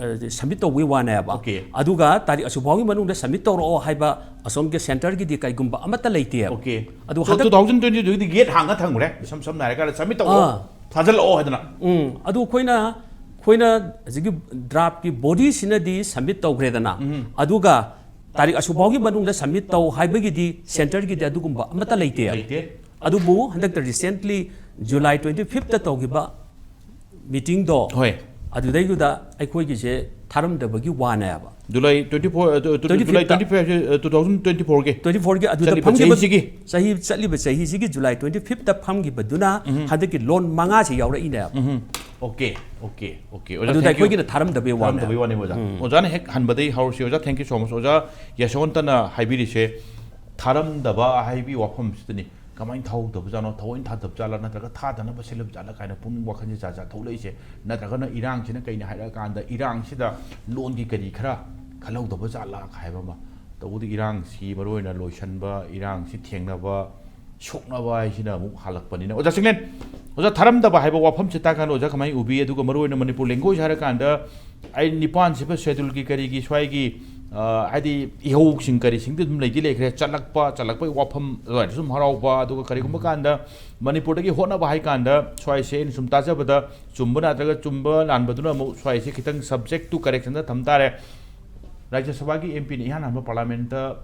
ꯑ, ꯁꯕꯃꯤꯠ ꯇꯧꯕꯒꯤ ꯋꯥꯅꯦꯕ꯫ ꯑꯣꯀꯦ꯫ ꯑꯗꯨꯒ ꯇꯥꯔꯤꯛ ꯑꯁꯨꯛ ꯐꯥꯎꯒꯤ ꯃꯅꯨꯡꯗ ꯁꯕꯃꯤꯠ ꯇꯧꯔꯛꯑꯣ ꯍꯥꯏꯕ ꯑꯁꯣꯝꯒꯤ ꯁꯦꯟꯇꯔꯒꯤꯗꯤ ꯀꯩꯒꯨꯝꯕ ꯑꯃꯠꯇ ꯂꯩꯇꯦꯕ꯫ ꯑꯣꯀꯦ꯫ ꯑꯗꯨ So, ꯍꯟꯗꯛ two thousand twenty twoꯒꯤꯗꯤ ꯒꯦꯠ ꯍꯥꯡꯉ ꯊꯝꯈ꯭ꯔꯦ, ꯏꯁꯝ ꯁꯝꯅ ꯍꯥꯏꯔꯀꯥꯟꯗ, ꯁꯕꯃꯤꯠ ꯇꯧꯑꯣ, ꯑꯥ꯫ ꯊꯥꯖꯤꯜꯂꯛꯑꯣ ꯍꯥꯏꯗꯅ꯫ ꯎꯝ, ꯑꯗꯨ ꯑꯩꯈꯣꯏꯅ, ꯑꯩꯈꯣꯏꯅ ꯍꯧꯖꯤꯛꯀꯤ ꯗ꯭ꯔꯥꯐꯀꯤ ꯕꯣꯗꯤꯁꯤꯅꯗꯤ ꯁꯕꯃꯤꯠ ꯇꯧꯈ꯭ꯔꯦꯗꯅ, ꯎꯝ꯫ ꯑꯗꯨꯒ ꯇꯥꯔꯤꯛ ꯑꯁꯨꯛ ꯐꯥꯎꯒꯤ ꯃꯅꯨꯡꯗ ꯁꯕꯃꯤꯠ ꯇꯧ ꯍꯥꯏꯕꯒꯤꯗꯤ ꯁꯦꯟꯇꯔꯒꯤꯗꯤ ꯑꯗꯨꯒꯨꯝꯕ ꯑꯃꯠꯇ ꯂꯩꯇꯦꯕ꯫ ꯂꯩꯇꯦ꯫ ꯑꯗꯨꯕꯨ ꯍꯟꯗꯛꯇ recently ꯖꯨꯂꯥꯏ twenty fifth ꯇꯧꯈꯤꯕ ꯃꯤꯇꯤꯡꯗꯣ, ꯍꯣꯏ꯫ ꯑꯗꯨꯗꯩꯗꯨꯗ ꯑꯩꯈꯣꯏꯒꯤꯁꯦ ꯊꯥꯔꯝꯗꯕꯒꯤ ꯋꯥꯅꯦꯕ꯫ July twenty four, uh, two-, two-, July Twenty fifth ꯇ꯫ twenty five, uh, two thousand twenty fourꯒꯤ꯫ Twenty fourꯒꯤ ꯑꯗꯨꯗ ꯆꯠꯂꯤꯕ ꯐꯝꯈꯤꯕ ꯆꯍꯤꯁꯤꯒꯤ꯫ ꯆꯍꯤ, ꯆꯠꯂꯤꯕ ꯆꯍꯤꯁꯤꯒꯤ ꯖꯨꯂꯥꯏ twenty fifth ꯐꯝꯈꯤꯕꯗꯨꯅ ꯎꯝ꯫ ꯍꯟꯗꯛꯀꯤ ꯂꯣꯟ ꯃꯉꯥꯁꯤ ꯌꯥꯎꯔꯛꯏꯅꯦꯕ꯫ ꯎꯝ꯫ Okay, okay, okay. ꯑꯣꯖꯥ, ꯑꯗꯨꯗ thank you꯫ ꯑꯩꯈꯣꯏꯒꯤꯅ ꯊꯥꯔꯝꯗꯕꯩ ꯋꯥꯅꯦꯕ꯫ ꯊꯥꯔꯝꯗꯕꯩ ꯋꯥꯅꯦꯕ, ꯑꯣꯖꯥ꯫ ꯎꯝ꯫ ꯑꯣꯖꯥꯅ ꯍꯦꯛ ꯍꯟꯕꯗꯩ ꯍꯧꯔꯁꯤ꯫ ꯑꯣꯖꯥ, thank you so much꯫ ꯑꯣꯖꯥ ꯌꯥꯁꯣꯟꯇꯅ ꯍꯥꯏꯕꯤꯔꯤꯁꯦ ꯊꯥꯔꯝꯗꯕ ꯍꯥꯏꯕꯤ ꯋꯥꯐꯝꯁꯤꯗꯅꯤ꯫ ꯀꯃꯥꯏꯅ ꯊꯥꯍꯧꯗꯕꯖꯥꯠꯅꯣ? ꯊꯑꯣꯏꯅ ꯊꯥꯗꯕꯖꯥꯠꯂꯥ? ꯅꯠꯇ꯭ꯔꯒ ꯊꯥꯗꯅꯕ ꯁꯤꯜꯂꯕꯖꯥꯠꯂꯥ ꯀꯥꯏꯅ ꯄꯨꯛꯅꯤꯡ ꯋꯥꯈꯜꯁꯦ ꯖꯥꯠ ꯖꯥꯠ ꯊꯣꯛꯂꯛꯏꯁꯦ꯫ ꯅꯠꯇ꯭ꯔꯒꯅ ꯏꯔꯥꯡꯁꯤꯅ ꯀꯩꯅꯣ ꯍꯥꯏꯔꯛꯑꯀꯥꯟꯗ ꯏꯔꯥꯡꯁꯤꯗ ꯂꯣꯟꯒꯤ ꯀꯔꯤ ꯈꯔ ꯈꯜꯍꯧꯗꯕꯖꯥꯠꯂꯥ ꯍꯥꯏꯕ ꯑꯃ꯫ ꯇꯧꯕꯗꯤ ꯏꯔꯥꯡꯁꯤ ꯃꯔꯨꯑꯣꯏꯅ ꯂꯣꯏꯁꯤꯟꯕ, ꯏꯔꯥꯡꯁꯤ ꯊꯦꯡꯅꯕ, ꯁꯣꯛꯅꯕ ꯍꯥꯏꯁꯤꯅ ꯑꯃꯨꯛ ꯍꯥꯜꯂꯛꯄꯅꯤꯅ꯫ ꯑꯣꯖꯥ ꯆꯤꯡꯂꯦꯟ, ꯑꯣꯖꯥ, ꯊꯥꯔꯝꯗꯕ ꯍꯥꯏꯕ ꯋꯥꯐꯝꯁꯦ ꯇꯥꯀꯥꯟꯗ ꯑꯣꯖꯥ ꯀꯃꯥꯏꯅ ꯎꯕꯤ? ꯑꯗꯨꯒ ꯃꯔꯨꯑꯣꯏꯅ ꯃꯅꯤꯄꯨꯔ language ꯍꯥꯏꯔꯀꯥꯟꯗ ꯑꯩ ꯅꯤꯄꯥꯟ ꯁꯨꯕ schedule ꯒꯤ ꯀꯔꯤꯒꯤ ꯁ꯭ꯋꯥꯏꯒꯤ, ꯑ, ꯍꯥꯏꯗꯤ ꯏꯍꯧꯁꯤꯡ ꯀꯔꯤꯁꯤꯡꯗꯤ ꯑꯗꯨꯝ ꯂꯩꯗꯤ ꯂꯩꯈ꯭ꯔꯦ, ꯆꯠꯂꯛꯄ, ꯆꯠꯂꯛꯄꯒꯤ ꯋꯥꯐꯝ ꯑꯗꯨꯋꯥꯏꯗꯁꯨ ꯑꯗꯨꯝ ꯍꯔꯥꯎꯕ, ꯑꯗꯨꯒ ꯀꯔꯤꯒꯨꯝꯕ ꯀꯥꯟꯗ ꯃꯅꯤꯄꯨꯔꯗꯒꯤ ꯍꯣꯠꯅꯕ ꯍꯥꯏ ꯀꯥꯟꯗ ꯁ꯭ꯋꯥꯏꯁꯦ ꯑꯩꯅ ꯁꯨꯝ ꯇꯥꯖꯕꯗ ꯆꯨꯝꯕ ꯅꯠꯇ꯭ꯔꯒ ꯆꯨꯝꯕ ꯂꯥꯟꯕꯗꯨꯅ ꯑꯃꯨꯛ ꯁ꯭ꯋꯥꯏꯁꯦ ꯈꯤꯇꯪ subject to correction ꯗ ꯊꯝ ꯇꯥꯔꯦ꯫ ꯔꯥꯖ꯭ꯌ ꯁꯚꯥꯒꯤ M P ꯅ ꯏꯍꯥꯟ ꯍꯥꯟꯕ parliament ꯇ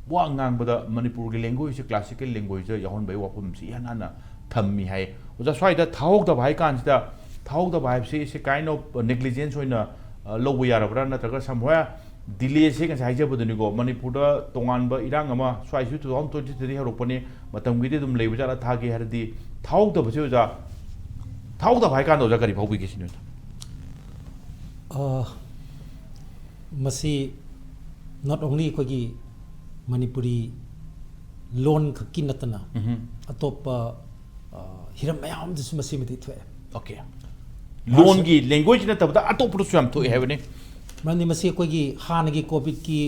ꯋꯥ ꯉꯥꯡꯕꯗ ꯃꯅꯤꯄꯨꯔꯒꯤ language ꯁꯦ classical language ꯇ ꯌꯥꯎꯍꯟꯕꯒꯤ ꯋꯥꯐꯝꯁꯤ ꯏꯍꯥꯟ ꯍꯥꯟꯅ ꯊꯝꯃꯤ ꯍꯥꯏ꯫ ꯑꯣꯖꯥ, ꯁ꯭ꯋꯥꯏꯗ ꯊꯥꯍꯧꯗꯕ ꯍꯥꯏ ꯀꯥꯟꯁꯤꯗ, ꯊꯥꯍꯧꯗꯕ ꯍꯥꯏꯕꯁꯤ is a kind of negligence ꯑꯣꯏꯅ, ꯑ, ꯂꯧꯕ ꯌꯥꯔꯕ꯭ꯔꯥ? ꯅꯠꯇ꯭ꯔꯒ somewhere delay ꯁꯦ ꯉꯁꯥꯏ ꯍꯥꯏꯖꯕꯗꯨꯅꯤꯀꯣ, ꯃꯅꯤꯄꯨꯔꯗ ꯇꯣꯉꯥꯟꯕ ꯏꯔꯥꯡ ꯑꯃ ꯁ꯭ꯋꯥꯏꯁꯤ two thousand twenty three ꯗꯒꯤ ꯍꯧꯔꯛꯄꯅꯤ, ꯃꯇꯝꯒꯤꯗꯤ ꯑꯗꯨꯝ ꯂꯩꯕ ꯖꯥꯠꯂ, ꯊꯥꯒꯦ ꯍꯥꯏꯔꯗꯤ? ꯊꯥꯍꯧꯗꯕꯁꯦ ꯑꯣꯖꯥ, ꯊꯥꯍꯧꯗꯕ ꯍꯥꯏ ꯀꯥꯟꯗ ꯑꯣꯖꯥ ꯀꯔꯤ ꯐꯥꯎꯕꯤꯒꯦ ꯁꯤꯅꯤ ꯑꯣꯖꯥ? ꯑ, ꯃꯁꯤ not only ꯑꯩꯈꯣꯏꯒꯤ ꯃꯅꯤꯄꯨꯔꯤ ꯂꯣꯟ ꯈꯛꯀꯤ ꯅꯠꯇꯅ ꯎꯝꯍꯨꯝ꯫ ꯑꯇꯣꯞꯄ, ꯑ, ꯍꯤꯔꯝ ꯃꯌꯥꯝꯗꯁꯨ ꯃꯁꯤꯃꯗꯤ ꯊꯣꯛꯑꯦ꯫ Okay꯫ ꯂꯣꯟꯒꯤ, language ꯅꯠꯇꯕꯗ ꯑꯇꯣꯞꯄꯗꯁꯨ ꯌꯥꯝ ꯊꯣꯛꯑꯦ ꯍꯥꯏꯕꯅꯤ꯫ ꯃꯔꯝꯗꯤ ꯃꯁꯤ ꯑꯩꯈꯣꯏꯒꯤ ꯍꯥꯟꯅꯒꯤ COVID ꯀꯤ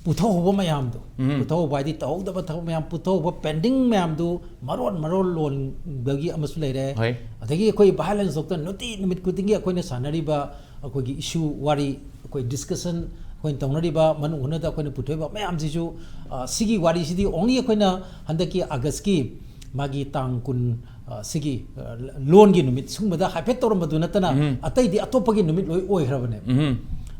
ꯄꯨꯊꯣꯛꯍꯧꯕ ꯃꯌꯥꯝꯗꯣ, ꯎꯝ꯫ ꯄꯨꯊꯣꯛꯍꯧꯕ ꯍꯥꯏꯗꯤ ꯇꯧꯍꯧꯗꯕ ꯊꯕꯛ ꯃꯌꯥꯝ, ꯄꯨꯊꯣꯛꯍꯧꯕ pending ꯃꯌꯥꯝꯗꯨ ꯃꯔꯣꯟ ꯃꯔꯣꯟ ꯂꯣꯟꯕꯒꯤ ꯑꯃꯁꯨ ꯂꯩꯔꯦ꯫ ꯍꯣꯏ꯫ ꯑꯗꯒꯤ ꯑꯩꯈꯣꯏ violence ꯗꯣꯛꯇꯔ ꯅꯨꯡꯇꯤ ꯅꯨꯃꯤꯠ ꯈꯨꯗꯤꯡꯒꯤ ꯑꯩꯈꯣꯏꯅ ꯁꯥꯟꯅꯔꯤꯕ ꯑꯩꯈꯣꯏꯒꯤ issue, ꯋꯥꯔꯤ, ꯑꯩꯈꯣꯏ discussion ꯑꯩꯈꯣꯏꯅ ꯇꯧꯅꯔꯤꯕ ꯃꯅꯨꯡ ꯍꯨꯠꯅꯗ ꯑꯩꯈꯣꯏꯅ ꯄꯨꯊꯣꯛꯏꯕ ꯃꯌꯥꯝꯁꯤꯁꯨ, ꯑ, ꯁꯤꯒꯤ ꯋꯥꯔꯤꯁꯤꯗꯤ only ꯑꯩꯈꯣꯏꯅ ꯍꯟꯗꯛꯀꯤ August ꯀꯤ ꯃꯥꯒꯤ ꯇꯥꯡ ꯀꯨꯟ, ꯑ, ꯁꯤꯒꯤ, ꯑ, ꯂꯣꯟꯒꯤ ꯅꯨꯃꯤꯠ ꯁꯨꯝꯕꯗ ꯍꯥꯏꯐꯦꯠ ꯇꯧꯔꯝꯕꯗꯨ ꯅꯠꯇꯅ ꯎꯝ꯫ ꯑꯇꯩꯗꯤ ꯑꯇꯣꯞꯄꯒꯤ ꯅꯨꯃꯤꯠ ꯂꯣꯏ ꯑꯣꯏꯈ꯭ꯔꯕꯅꯦ꯫ ꯎꯝ꯫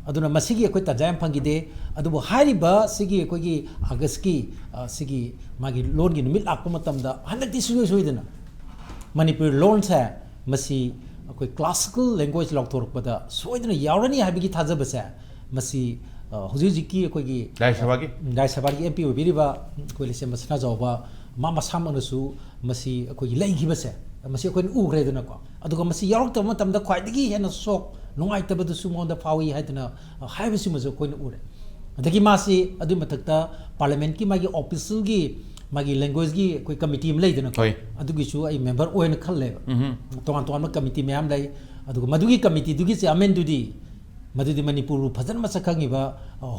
ꯑꯗꯨꯅ ꯃꯁꯤꯒꯤ ꯑꯩꯈꯣꯏ ꯇꯥꯟꯖꯥ ꯌꯥꯝ ꯐꯪꯈꯤꯗꯦ꯫ ꯑꯗꯨꯕꯨ ꯍꯥꯏꯔꯤꯕ ꯁꯤꯒꯤ ꯑꯩꯈꯣꯏꯒꯤ August ꯀꯤ, ꯑ, ꯁꯤꯒꯤ ꯃꯥꯒꯤ ꯂꯣꯟꯒꯤ ꯅꯨꯃꯤꯠ ꯂꯥꯛꯄ ꯃꯇꯝꯗ ꯍꯟꯗꯛꯇꯤ ꯁꯨꯡꯁꯣꯏ ꯁꯣꯏꯗꯅ ꯃꯅꯤꯄꯨꯔꯤ ꯂꯣꯟꯁꯦ ꯃꯁꯤ ꯑꯩꯈꯣꯏ classical language ꯂꯥꯎꯊꯣꯔꯛꯄꯗ ꯁꯣꯏꯗꯅ ꯌꯥꯎꯔꯅꯤ ꯍꯥꯏꯕꯒꯤ ꯊꯥꯖꯕꯁꯦ ꯃꯁꯤ, ꯑ, ꯍꯧꯖꯤꯛ ꯍꯧꯖꯤꯛꯀꯤ ꯑꯩꯈꯣꯏꯒꯤ ꯔꯥꯖ꯭ꯌ ꯁꯚꯥꯒꯤ? ꯔꯥꯖ꯭ꯌ ꯁꯚꯥꯒꯤ M P ꯑꯣꯏꯕꯤꯔꯤꯕ ꯑꯩꯈꯣꯏ ꯂꯩꯁꯦꯝꯕ ꯁꯅꯥꯖꯥꯎꯕ ꯃꯥ ꯃꯁꯥꯃꯛꯅꯁꯨ ꯃꯁꯤ ꯑꯩꯈꯣꯏꯒꯤ ꯂꯩꯈꯤꯕꯁꯦ ꯃꯁꯤ ꯑꯩꯈꯣꯏꯅ ꯎꯈ꯭ꯔꯦꯗꯅꯀꯣ꯫ ꯑꯗꯨꯒ ꯃꯁꯤ ꯌꯥꯎꯔꯛꯇꯕ ꯃꯇꯝꯗ ꯈ꯭ꯋꯥꯏꯗꯒꯤ ꯍꯦꯟꯅ ꯁꯣꯛ ꯅꯨꯡꯉꯥꯏꯇꯕꯗꯨꯁꯨ ꯃꯉꯣꯟꯗ ꯐꯥꯎꯏ ꯍꯥꯏꯗꯅ, ꯑ, ꯍꯥꯏꯕꯁꯤꯃꯁꯨ ꯑꯩꯈꯣꯏꯅ ꯎꯔꯦ꯫ ꯑꯗꯒꯤ ꯃꯥꯁꯤ ꯑꯗꯨꯒꯤ ꯃꯊꯛꯇ parliament ꯀꯤ ꯃꯥꯒꯤ official ꯒꯤ ꯃꯥꯒꯤ language ꯒꯤ ꯑꯩꯈꯣꯏ committee ꯑꯃ ꯂꯩꯗꯅꯀꯣ꯫ ꯍꯣꯏ꯫ ꯑꯗꯨꯒꯤꯁꯨ ꯑꯩ member ꯑꯣꯏꯅ ꯈꯜꯂꯦꯕ꯫ ꯎꯝꯍꯨꯝ꯫ ꯇꯣꯉꯥꯟ ꯇꯣꯉꯥꯟꯕ committee ꯃꯌꯥꯝ ꯂꯩ꯫ ꯑꯗꯨꯒ ꯃꯗꯨꯒꯤ committee ꯗꯨꯒꯤ chairman ꯗꯨꯗꯤ ꯃꯗꯨꯗꯤ ꯃꯅꯤꯄꯨꯔꯕꯨ ꯐꯖꯅ ꯃꯁꯛ ꯈꯪꯉꯤꯕ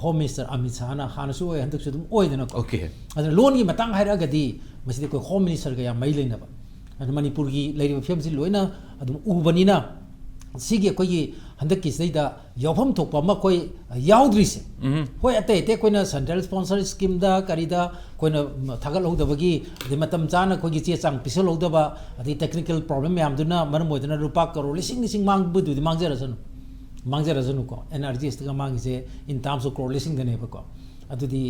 ꯍꯣꯝ ꯃꯤꯅꯤꯁꯇꯔ ꯑꯃꯤꯠ ꯁꯥꯍꯅ ꯍꯥꯟꯅꯁꯨ ꯑꯣꯏ, ꯍꯟꯗꯛꯁꯨ ꯑꯗꯨꯝ ꯑꯣꯏꯗꯅꯀꯣ꯫ Okay. ꯑꯗꯨꯅ ꯂꯣꯟꯒꯤ ꯃꯇꯥꯡ ꯍꯥꯏꯔꯛꯑꯒꯗꯤ ꯃꯁꯤꯗꯤ ꯑꯩꯈꯣꯏ ꯍꯣꯝ ꯃꯤꯅꯤꯁꯇꯔꯒ ꯌꯥꯝ ꯃꯔꯤ ꯂꯩꯅꯕ, ꯑꯗꯨ ꯃꯅꯤꯄꯨꯔꯒꯤ ꯂꯩꯔꯤꯕ ꯐꯤꯕꯝꯁꯤ ꯂꯣꯏꯅ ꯑꯗꯨꯝ ꯎꯕꯅꯤꯅ, ꯁꯤꯒꯤ ꯑꯩꯈꯣꯏꯒꯤ ꯍꯟꯗꯛꯀꯤꯁꯤꯗꯩꯗ ꯌꯥꯎꯐꯝ ꯊꯣꯛꯄ ꯑꯃ ꯑꯩꯈꯣꯏ ꯌꯥꯎꯗ꯭ꯔꯤꯁꯦ꯫ ꯎꯝ. ꯍꯣꯏ, ꯑꯇꯩ ꯑꯇꯩ ꯑꯩꯈꯣꯏꯅ ꯁꯦꯟꯇ꯭ꯔꯦꯜ ꯁ꯭ꯄꯣꯟꯁꯔ ꯁ꯭ꯀꯤꯝꯗ ꯀꯔꯤꯗ ꯑꯩꯈꯣꯏꯅ ꯊꯥꯒꯠꯍꯧꯗꯕꯒꯤ, ꯑꯗꯩ ꯃꯇꯝ ꯆꯥꯅ ꯑꯩꯈꯣꯏꯒꯤ ꯆꯦ ꯆꯥꯡ ꯄꯤꯁꯜꯍꯧꯗꯕ, ꯑꯗꯩ ꯇꯦꯛꯅꯤꯀꯦꯜ ꯄ꯭ꯔꯣꯕ꯭ꯂꯦꯝ ꯃꯌꯥꯝꯗꯨꯅ ꯃꯔꯝ ꯑꯣꯏꯗꯅ ꯂꯨꯄꯥ ꯀꯔꯣꯔ ꯂꯤꯁꯤꯡ ꯂꯤꯁꯤꯡ ꯃꯥꯡꯕꯗꯨꯗꯤ ꯃꯥꯡꯖꯔꯁꯅꯨ, ꯃꯥꯡꯖꯔꯁꯅꯨꯀꯣ꯫ ꯑꯦꯟ ꯑꯥꯔ ꯖꯤ ꯑꯦꯁꯇꯒ ꯃꯥꯡꯉꯤꯁꯦ in terms of crore ꯂꯤꯁꯤꯡꯗꯅꯦꯕꯀꯣ꯫ ꯑꯗꯨꯗꯤ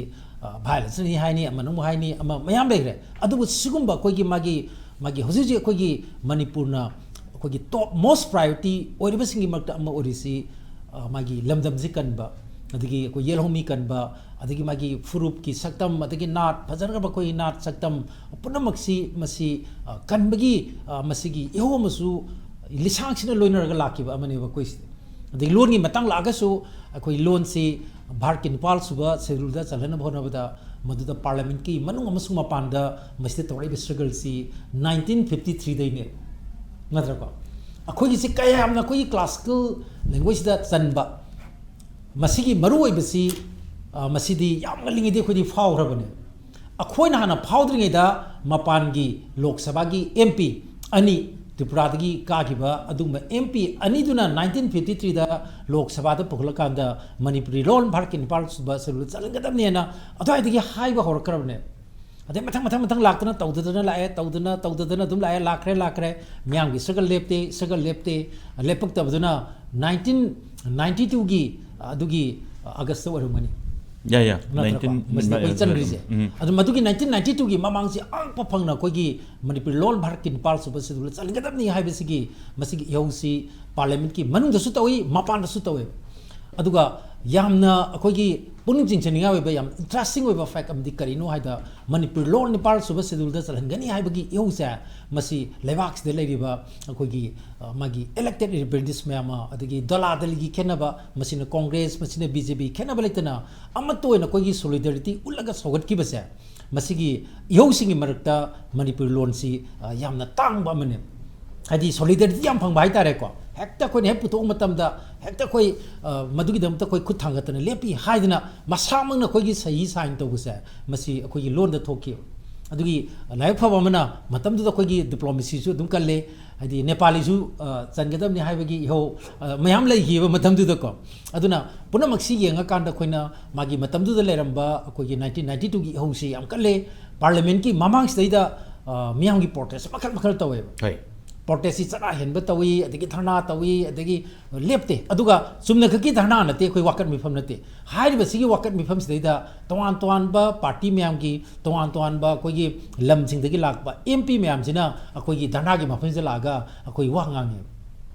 ꯚꯥꯏꯑꯣꯂꯦꯟꯁꯅꯤ ꯍꯥꯏꯅꯤ, ꯑꯃꯅ ꯑꯃꯨꯛ ꯍꯥꯏꯅꯤ, ꯑꯃ ꯃꯌꯥꯝ ꯂꯩꯈ꯭ꯔꯦ꯫ ꯑꯗꯨꯕꯨ ꯁꯤꯒꯨꯝꯕ ꯑꯩꯈꯣꯏꯒꯤ ꯃꯥꯒꯤ, ꯃꯥꯒꯤ ꯍꯧꯖꯤꯛ ꯍꯧꯖꯤꯛ ꯑꯩꯈꯣꯏꯒꯤ ꯃꯅꯤꯄꯨꯔꯅ ꯑꯩꯈꯣꯏꯒꯤ ꯇꯣꯞ ꯃꯣꯁ ꯄ꯭ꯔꯥꯏꯌꯣꯔꯤꯇꯤ ꯑꯣꯏꯔꯤꯕꯁꯤꯡꯒꯤ ꯃꯔꯛꯇ ꯑꯃ ꯑꯣꯏꯔꯤꯁꯤ, ꯑ, ꯃꯥꯒꯤ ꯂꯝꯗꯝꯁꯤ ꯀꯟꯕ, ꯑꯗꯒꯤ ꯑꯩꯈꯣꯏ ꯌꯦꯜꯍꯧꯃꯤ ꯀꯟꯕ, ꯑꯗꯒꯤ ꯃꯥꯒꯤ ꯐꯨꯔꯨꯞꯀꯤ ꯁꯛꯇꯝ, ꯑꯗꯒꯤ ꯅꯥꯠ, ꯐꯖꯈ꯭ꯔꯕ ꯑꯩꯈꯣꯏꯒꯤ ꯅꯥꯠ ꯁꯛꯇꯝ ꯄꯨꯝꯅꯃꯛꯁꯤ ꯃꯁꯤ, ꯑ, ꯀꯟꯕꯒꯤ, ꯑ, ꯃꯁꯤꯒꯤ ꯏꯍꯧ ꯑꯃꯁꯨ ꯂꯤꯁꯥꯡꯁꯤꯟꯅ ꯂꯣꯏꯅꯔꯒ ꯂꯥꯛꯈꯤꯕ ꯑꯃꯅꯦꯕ ꯑꯩꯈꯣꯏꯁꯤꯗꯤ꯫ ꯑꯗꯒꯤ ꯂꯣꯟꯒꯤ ꯃꯇꯥꯡ ꯂꯥꯛꯑꯒꯁꯨ, ꯑꯩꯈꯣꯏ ꯂꯣꯟꯁꯤ ꯚꯥꯔꯠꯀꯤ ꯅꯤꯄꯥꯜ ꯁꯨꯕ ꯁꯦꯗꯨꯜꯗ ꯆꯜꯍꯟꯅꯕ ꯍꯣꯠꯅꯕꯗ ꯃꯗꯨꯗ ꯄꯥꯔꯂꯤꯌꯥꯃꯦꯟꯠꯀꯤ ꯃꯅꯨꯡ ꯑꯃꯁꯨꯡ ꯃꯄꯥꯟꯗ ꯃꯁꯤꯗ ꯇꯧꯔꯛꯏꯕ ꯁ꯭ꯇ꯭ꯔꯒꯜꯁꯤ ꯅꯥꯏꯟꯇꯤꯟ ꯐꯤꯐꯇꯤ ꯊ꯭ꯔꯤꯗꯩꯅꯦ, ꯅꯠꯇ꯭ꯔꯀꯣ? ꯑꯩꯈꯣꯏꯒꯤꯁꯤ ꯀꯌꯥꯝꯅ ꯑꯩꯈꯣꯏꯒꯤ ꯀ꯭ꯂꯥꯁꯤꯀꯦꯜ ꯂꯦꯡꯒ꯭ꯋꯦꯖꯁꯤꯗ ꯆꯟꯕ, ꯃꯁꯤꯒꯤ ꯃꯔꯨꯑꯣꯏꯕꯁꯤ, ꯑ, ꯃꯁꯤꯗꯤ ꯌꯥꯝ ꯉꯜꯂꯤꯉꯩꯗꯒꯤ ꯑꯩꯈꯣꯏꯗꯤ ꯐꯥꯎꯈ꯭ꯔꯕꯅꯦ꯫ ꯑꯩꯈꯣꯏꯅ ꯍꯥꯟꯅ ꯐꯥꯎꯗ꯭ꯔꯤꯉꯩꯗ ꯃꯄꯥꯟꯒꯤ ꯂꯣꯛ ꯁꯚꯥꯒꯤ ꯑꯦꯝ ꯄꯤ ꯑꯅꯤ, ꯇ꯭ꯔꯤꯄꯨꯔꯥꯗꯒꯤ ꯀꯥꯈꯤꯕ ꯑꯗꯨꯒꯨꯝꯕ ꯑꯦꯝ ꯄꯤ ꯑꯅꯤꯗꯨꯅ ꯅꯥꯏꯟꯇꯤꯟ ꯐꯤꯐꯇꯤ ꯊ꯭ꯔꯤꯗ ꯂꯣꯛ ꯁꯚꯥꯗ ꯄꯨꯈꯠꯂꯀꯥꯟꯗ ꯃꯅꯤꯄꯨꯔꯤ ꯂꯣꯟ ꯚꯥꯔꯠꯀꯤ ꯅꯤꯄꯥꯜ ꯁꯨꯕ ꯁꯦꯗꯨꯜꯗ ꯆꯜꯍꯟꯒꯗꯕꯅꯦꯅ ꯑꯗꯨꯋꯥꯏꯗꯒꯤ ꯍꯥꯏꯕ ꯍꯧꯔꯛꯈ꯭ꯔꯕꯅꯦ꯫ ꯑꯗꯩ ꯃꯊꯪ ꯃꯊꯪ ꯃꯊꯪ ꯂꯥꯛꯇꯅ ꯇꯧꯗꯗꯅ ꯂꯥꯛꯑꯦ, ꯇꯧꯗꯅ ꯇꯧꯗꯗꯅ ꯑꯗꯨꯝ ꯂꯥꯛꯑꯦ, ꯂꯥꯛꯈ꯭ꯔꯦ ꯂꯥꯛꯈ꯭ꯔꯦ꯫ ꯃꯤꯌꯥꯝꯒꯤ ꯁ꯭ꯇ꯭ꯔꯒꯜ ꯂꯦꯞꯇꯦ, ꯁ꯭ꯇ꯭ꯔꯒꯜ ꯂꯦꯞꯇꯦ꯫ ꯂꯦꯞꯄꯛꯇꯕꯗꯨꯅ ꯅꯥꯏꯟꯇꯤꯟ ꯅꯥꯏꯟꯇꯤ ꯇꯨꯒꯤ ꯑꯗꯨꯒꯤ ꯑꯥꯒꯁꯇ ꯑꯣꯏꯔꯝꯒꯅꯤ꯫ ꯌꯥ, ꯌꯥ, ꯅꯠꯇ꯭ꯔꯀꯣ? ꯅꯥꯏꯟꯇꯤꯟ ꯃꯁꯤꯗ ꯑꯩꯈꯣꯏ ꯆꯟꯈ꯭ꯔꯤꯁꯦ꯫ ꯎꯝ. ꯑꯗꯨ ꯃꯗꯨꯒꯤ ꯅꯥꯏꯟꯇꯤꯟ ꯅꯥꯏꯟꯇꯤ ꯇꯨꯒꯤ ꯃꯃꯥꯡꯁꯤ ꯑꯉꯛꯄ ꯐꯪꯅ ꯑꯩꯈꯣꯏꯒꯤ ꯃꯅꯤꯄꯨꯔꯤ ꯂꯣꯟ ꯚꯥꯔꯠꯀꯤ ꯅꯤꯄꯥꯜ ꯁꯨꯕ ꯁꯦꯗꯨꯜꯗ ꯆꯟꯒꯗꯕꯅꯤ ꯍꯥꯏꯕꯁꯤꯒꯤ ꯃꯁꯤꯒꯤ ꯏꯍꯧꯁꯤ ꯄꯥꯔꯂꯤꯌꯥꯃꯦꯟꯠꯀꯤ ꯃꯅꯨꯡꯗꯁꯨ ꯇꯧꯏ, ꯃꯄꯥꯟꯗꯁꯨ ꯇꯧꯏ꯫ ꯑꯗꯨꯒ ꯌꯥꯝꯅ ꯑꯩꯈꯣꯏꯒꯤ ꯄꯨꯛꯅꯤꯡ ꯆꯤꯡꯁꯤꯟꯅꯤꯡꯉꯥꯏ ꯑꯣꯏꯕ, ꯌꯥꯝ ꯏꯟꯇꯔꯦꯁꯇꯤꯡ ꯑꯣꯏꯕ ꯐꯦꯛ ꯑꯃꯗꯤ ꯀꯔꯤꯅꯣ ꯍꯥꯏꯗ, ꯃꯅꯤꯄꯨꯔꯤ ꯂꯣꯟ ꯅꯤꯄꯥꯜ ꯁꯨꯕ ꯁꯦꯗꯨꯜꯗ ꯆꯜꯍꯟꯒꯅꯤ ꯍꯥꯏꯕꯒꯤ ꯏꯍꯧꯁꯦ ꯃꯁꯤ ꯂꯩꯕꯥꯛꯁꯤꯗ ꯂꯩꯔꯤꯕ ꯑꯩꯈꯣꯏꯒꯤ, ꯑ, ꯃꯥꯒꯤ ꯏꯂꯦꯛꯇꯦꯠ ꯔꯤꯄ꯭ꯔꯦꯖꯦꯟꯇꯦꯇꯤꯚꯁ ꯃꯌꯥꯝ ꯑꯃ, ꯑꯗꯒꯤ ꯗꯂꯥ ꯗꯂꯤꯒꯤ ꯈꯦꯠꯅꯕ, ꯃꯁꯤꯅ ꯀꯣꯡꯒ꯭ꯔꯦꯁ, ꯃꯁꯤꯅ ꯕꯤ ꯖꯦ ꯄꯤ, ꯈꯦꯠꯅꯕ ꯂꯩꯇꯅ ꯑꯃꯠꯇ ꯑꯣꯏꯅ ꯑꯩꯈꯣꯏꯒꯤ ꯁꯣꯂꯤꯗꯥꯔꯤꯇꯤ ꯎꯠꯂꯒ ꯁꯧꯒꯠꯈꯤꯕꯁꯦ, ꯃꯁꯤꯒꯤ ꯏꯍꯧꯁꯤꯡꯒꯤ ꯃꯔꯛꯇ ꯃꯅꯤꯄꯨꯔꯤ ꯂꯣꯟꯁꯤ, ꯑ, ꯌꯥꯝꯅ ꯇꯥꯡꯕ ꯑꯃꯅꯦ꯫ ꯍꯥꯏꯗꯤ ꯁꯣꯂꯤꯗꯥꯔꯤꯇꯤ ꯌꯥꯝ ꯐꯪꯕ ꯍꯥꯏꯇꯥꯔꯦꯀꯣ꯫ ꯍꯦꯛꯇ ꯑꯩꯈꯣꯏꯅ ꯍꯦꯛ ꯄꯨꯊꯣꯛꯄ ꯃꯇꯝꯗ ꯍꯦꯛꯇ ꯑꯩꯈꯣꯏ, ꯑ, ꯃꯗꯨꯒꯤꯗꯃꯛꯇ ꯑꯩꯈꯣꯏ ꯈꯨꯠ ꯊꯥꯡꯒꯠꯇꯅ ꯂꯦꯞꯄꯤ ꯍꯥꯏꯗꯅ ꯃꯁꯥꯃꯛꯅ ꯑꯩꯈꯣꯏꯒꯤ ꯁꯍꯤ ꯁꯥꯏꯟ ꯇꯧꯕꯁꯦ, ꯃꯁꯤ ꯑꯩꯈꯣꯏꯒꯤ ꯂꯣꯟꯗ ꯊꯣꯛꯈꯤꯕ꯫ ꯑꯗꯨꯒꯤ ꯂꯥꯏꯕꯛ ꯐꯕ ꯑꯃꯅ ꯃꯇꯝꯗꯨꯗ ꯑꯩꯈꯣꯏꯒꯤ ꯗꯤꯄ꯭ꯂꯣꯃꯦꯁꯤꯁꯨ ꯑꯗꯨꯝ ꯀꯜꯂꯦ, ꯍꯥꯏꯗꯤ ꯅꯦꯄꯥꯂꯤꯁꯨ, ꯑ, ꯆꯟꯒꯗꯕꯅꯤ ꯍꯥꯏꯕꯒꯤ ꯏꯍꯧ, ꯑ, ꯃꯌꯥꯝ ꯂꯩꯈꯤꯕ ꯃꯇꯝꯗꯨꯗꯀꯣ꯫ ꯑꯗꯨꯅ ꯄꯨꯝꯅꯃꯛꯁꯤ ꯌꯦꯡꯉꯀꯥꯟꯗ ꯑꯩꯈꯣꯏꯅ ꯃꯥꯒꯤ ꯃꯇꯝꯗꯨꯗ ꯂꯩꯔꯝꯕ ꯑꯩꯈꯣꯏꯒꯤ ꯅꯥꯏꯟꯇꯤꯟ ꯅꯥꯏꯟꯇꯤ ꯇꯨꯒꯤ ꯏꯍꯧꯁꯤ ꯌꯥꯝ ꯀꯜꯂꯦ꯫ ꯄꯥꯔꯂꯤꯌꯥꯃꯦꯟꯠꯀꯤ ꯃꯃꯥꯡꯁꯤꯗꯩꯗ, ꯑ, ꯃꯤꯌꯥꯝꯒꯤ ꯄ꯭ꯔꯣꯇꯦꯁ ꯃꯈꯜ ꯃꯈꯜ ꯇꯧꯋꯦꯕ꯫ ꯍꯣꯏ꯫ ꯄ꯭ꯔꯣꯇꯦꯁꯁꯤ ꯆꯔꯥ ꯍꯦꯟꯕ ꯇꯧꯏ, ꯑꯗꯒꯤ ꯙꯔꯅꯥ ꯇꯧꯏ, ꯑꯗꯒꯤ ꯂꯦꯞꯇꯦ꯫ ꯑꯗꯨꯒ ꯆꯨꯝꯅꯈꯛꯀꯤ ꯙꯔꯅꯥ ꯅꯠꯇꯦ, ꯑꯩꯈꯣꯏ ꯋꯥꯀꯠ ꯃꯤꯐꯝ ꯅꯠꯇꯦ꯫ ꯍꯥꯏꯔꯤꯕꯁꯤꯒꯤ ꯋꯥꯀꯠ ꯃꯤꯐꯝꯁꯤꯗꯩꯗ ꯇꯣꯉꯥꯟ ꯇꯣꯉꯥꯟꯕ ꯄꯥꯔꯇꯤ ꯃꯌꯥꯝꯒꯤ, ꯇꯣꯉꯥꯟ ꯇꯣꯉꯥꯟꯕ ꯑꯩꯈꯣꯏꯒꯤ ꯂꯝꯁꯤꯡꯗꯒꯤ ꯂꯥꯛꯄ ꯑꯦꯝ ꯄꯤ ꯃꯌꯥꯝꯁꯤꯅ ꯑꯩꯈꯣꯏꯒꯤ ꯙꯔꯅꯥꯒꯤ ꯃꯐꯝꯁꯤꯗ ꯂꯥꯛꯑꯒ ꯑꯩꯈꯣꯏ ꯋꯥ ꯉꯥꯡꯉꯦꯕ꯫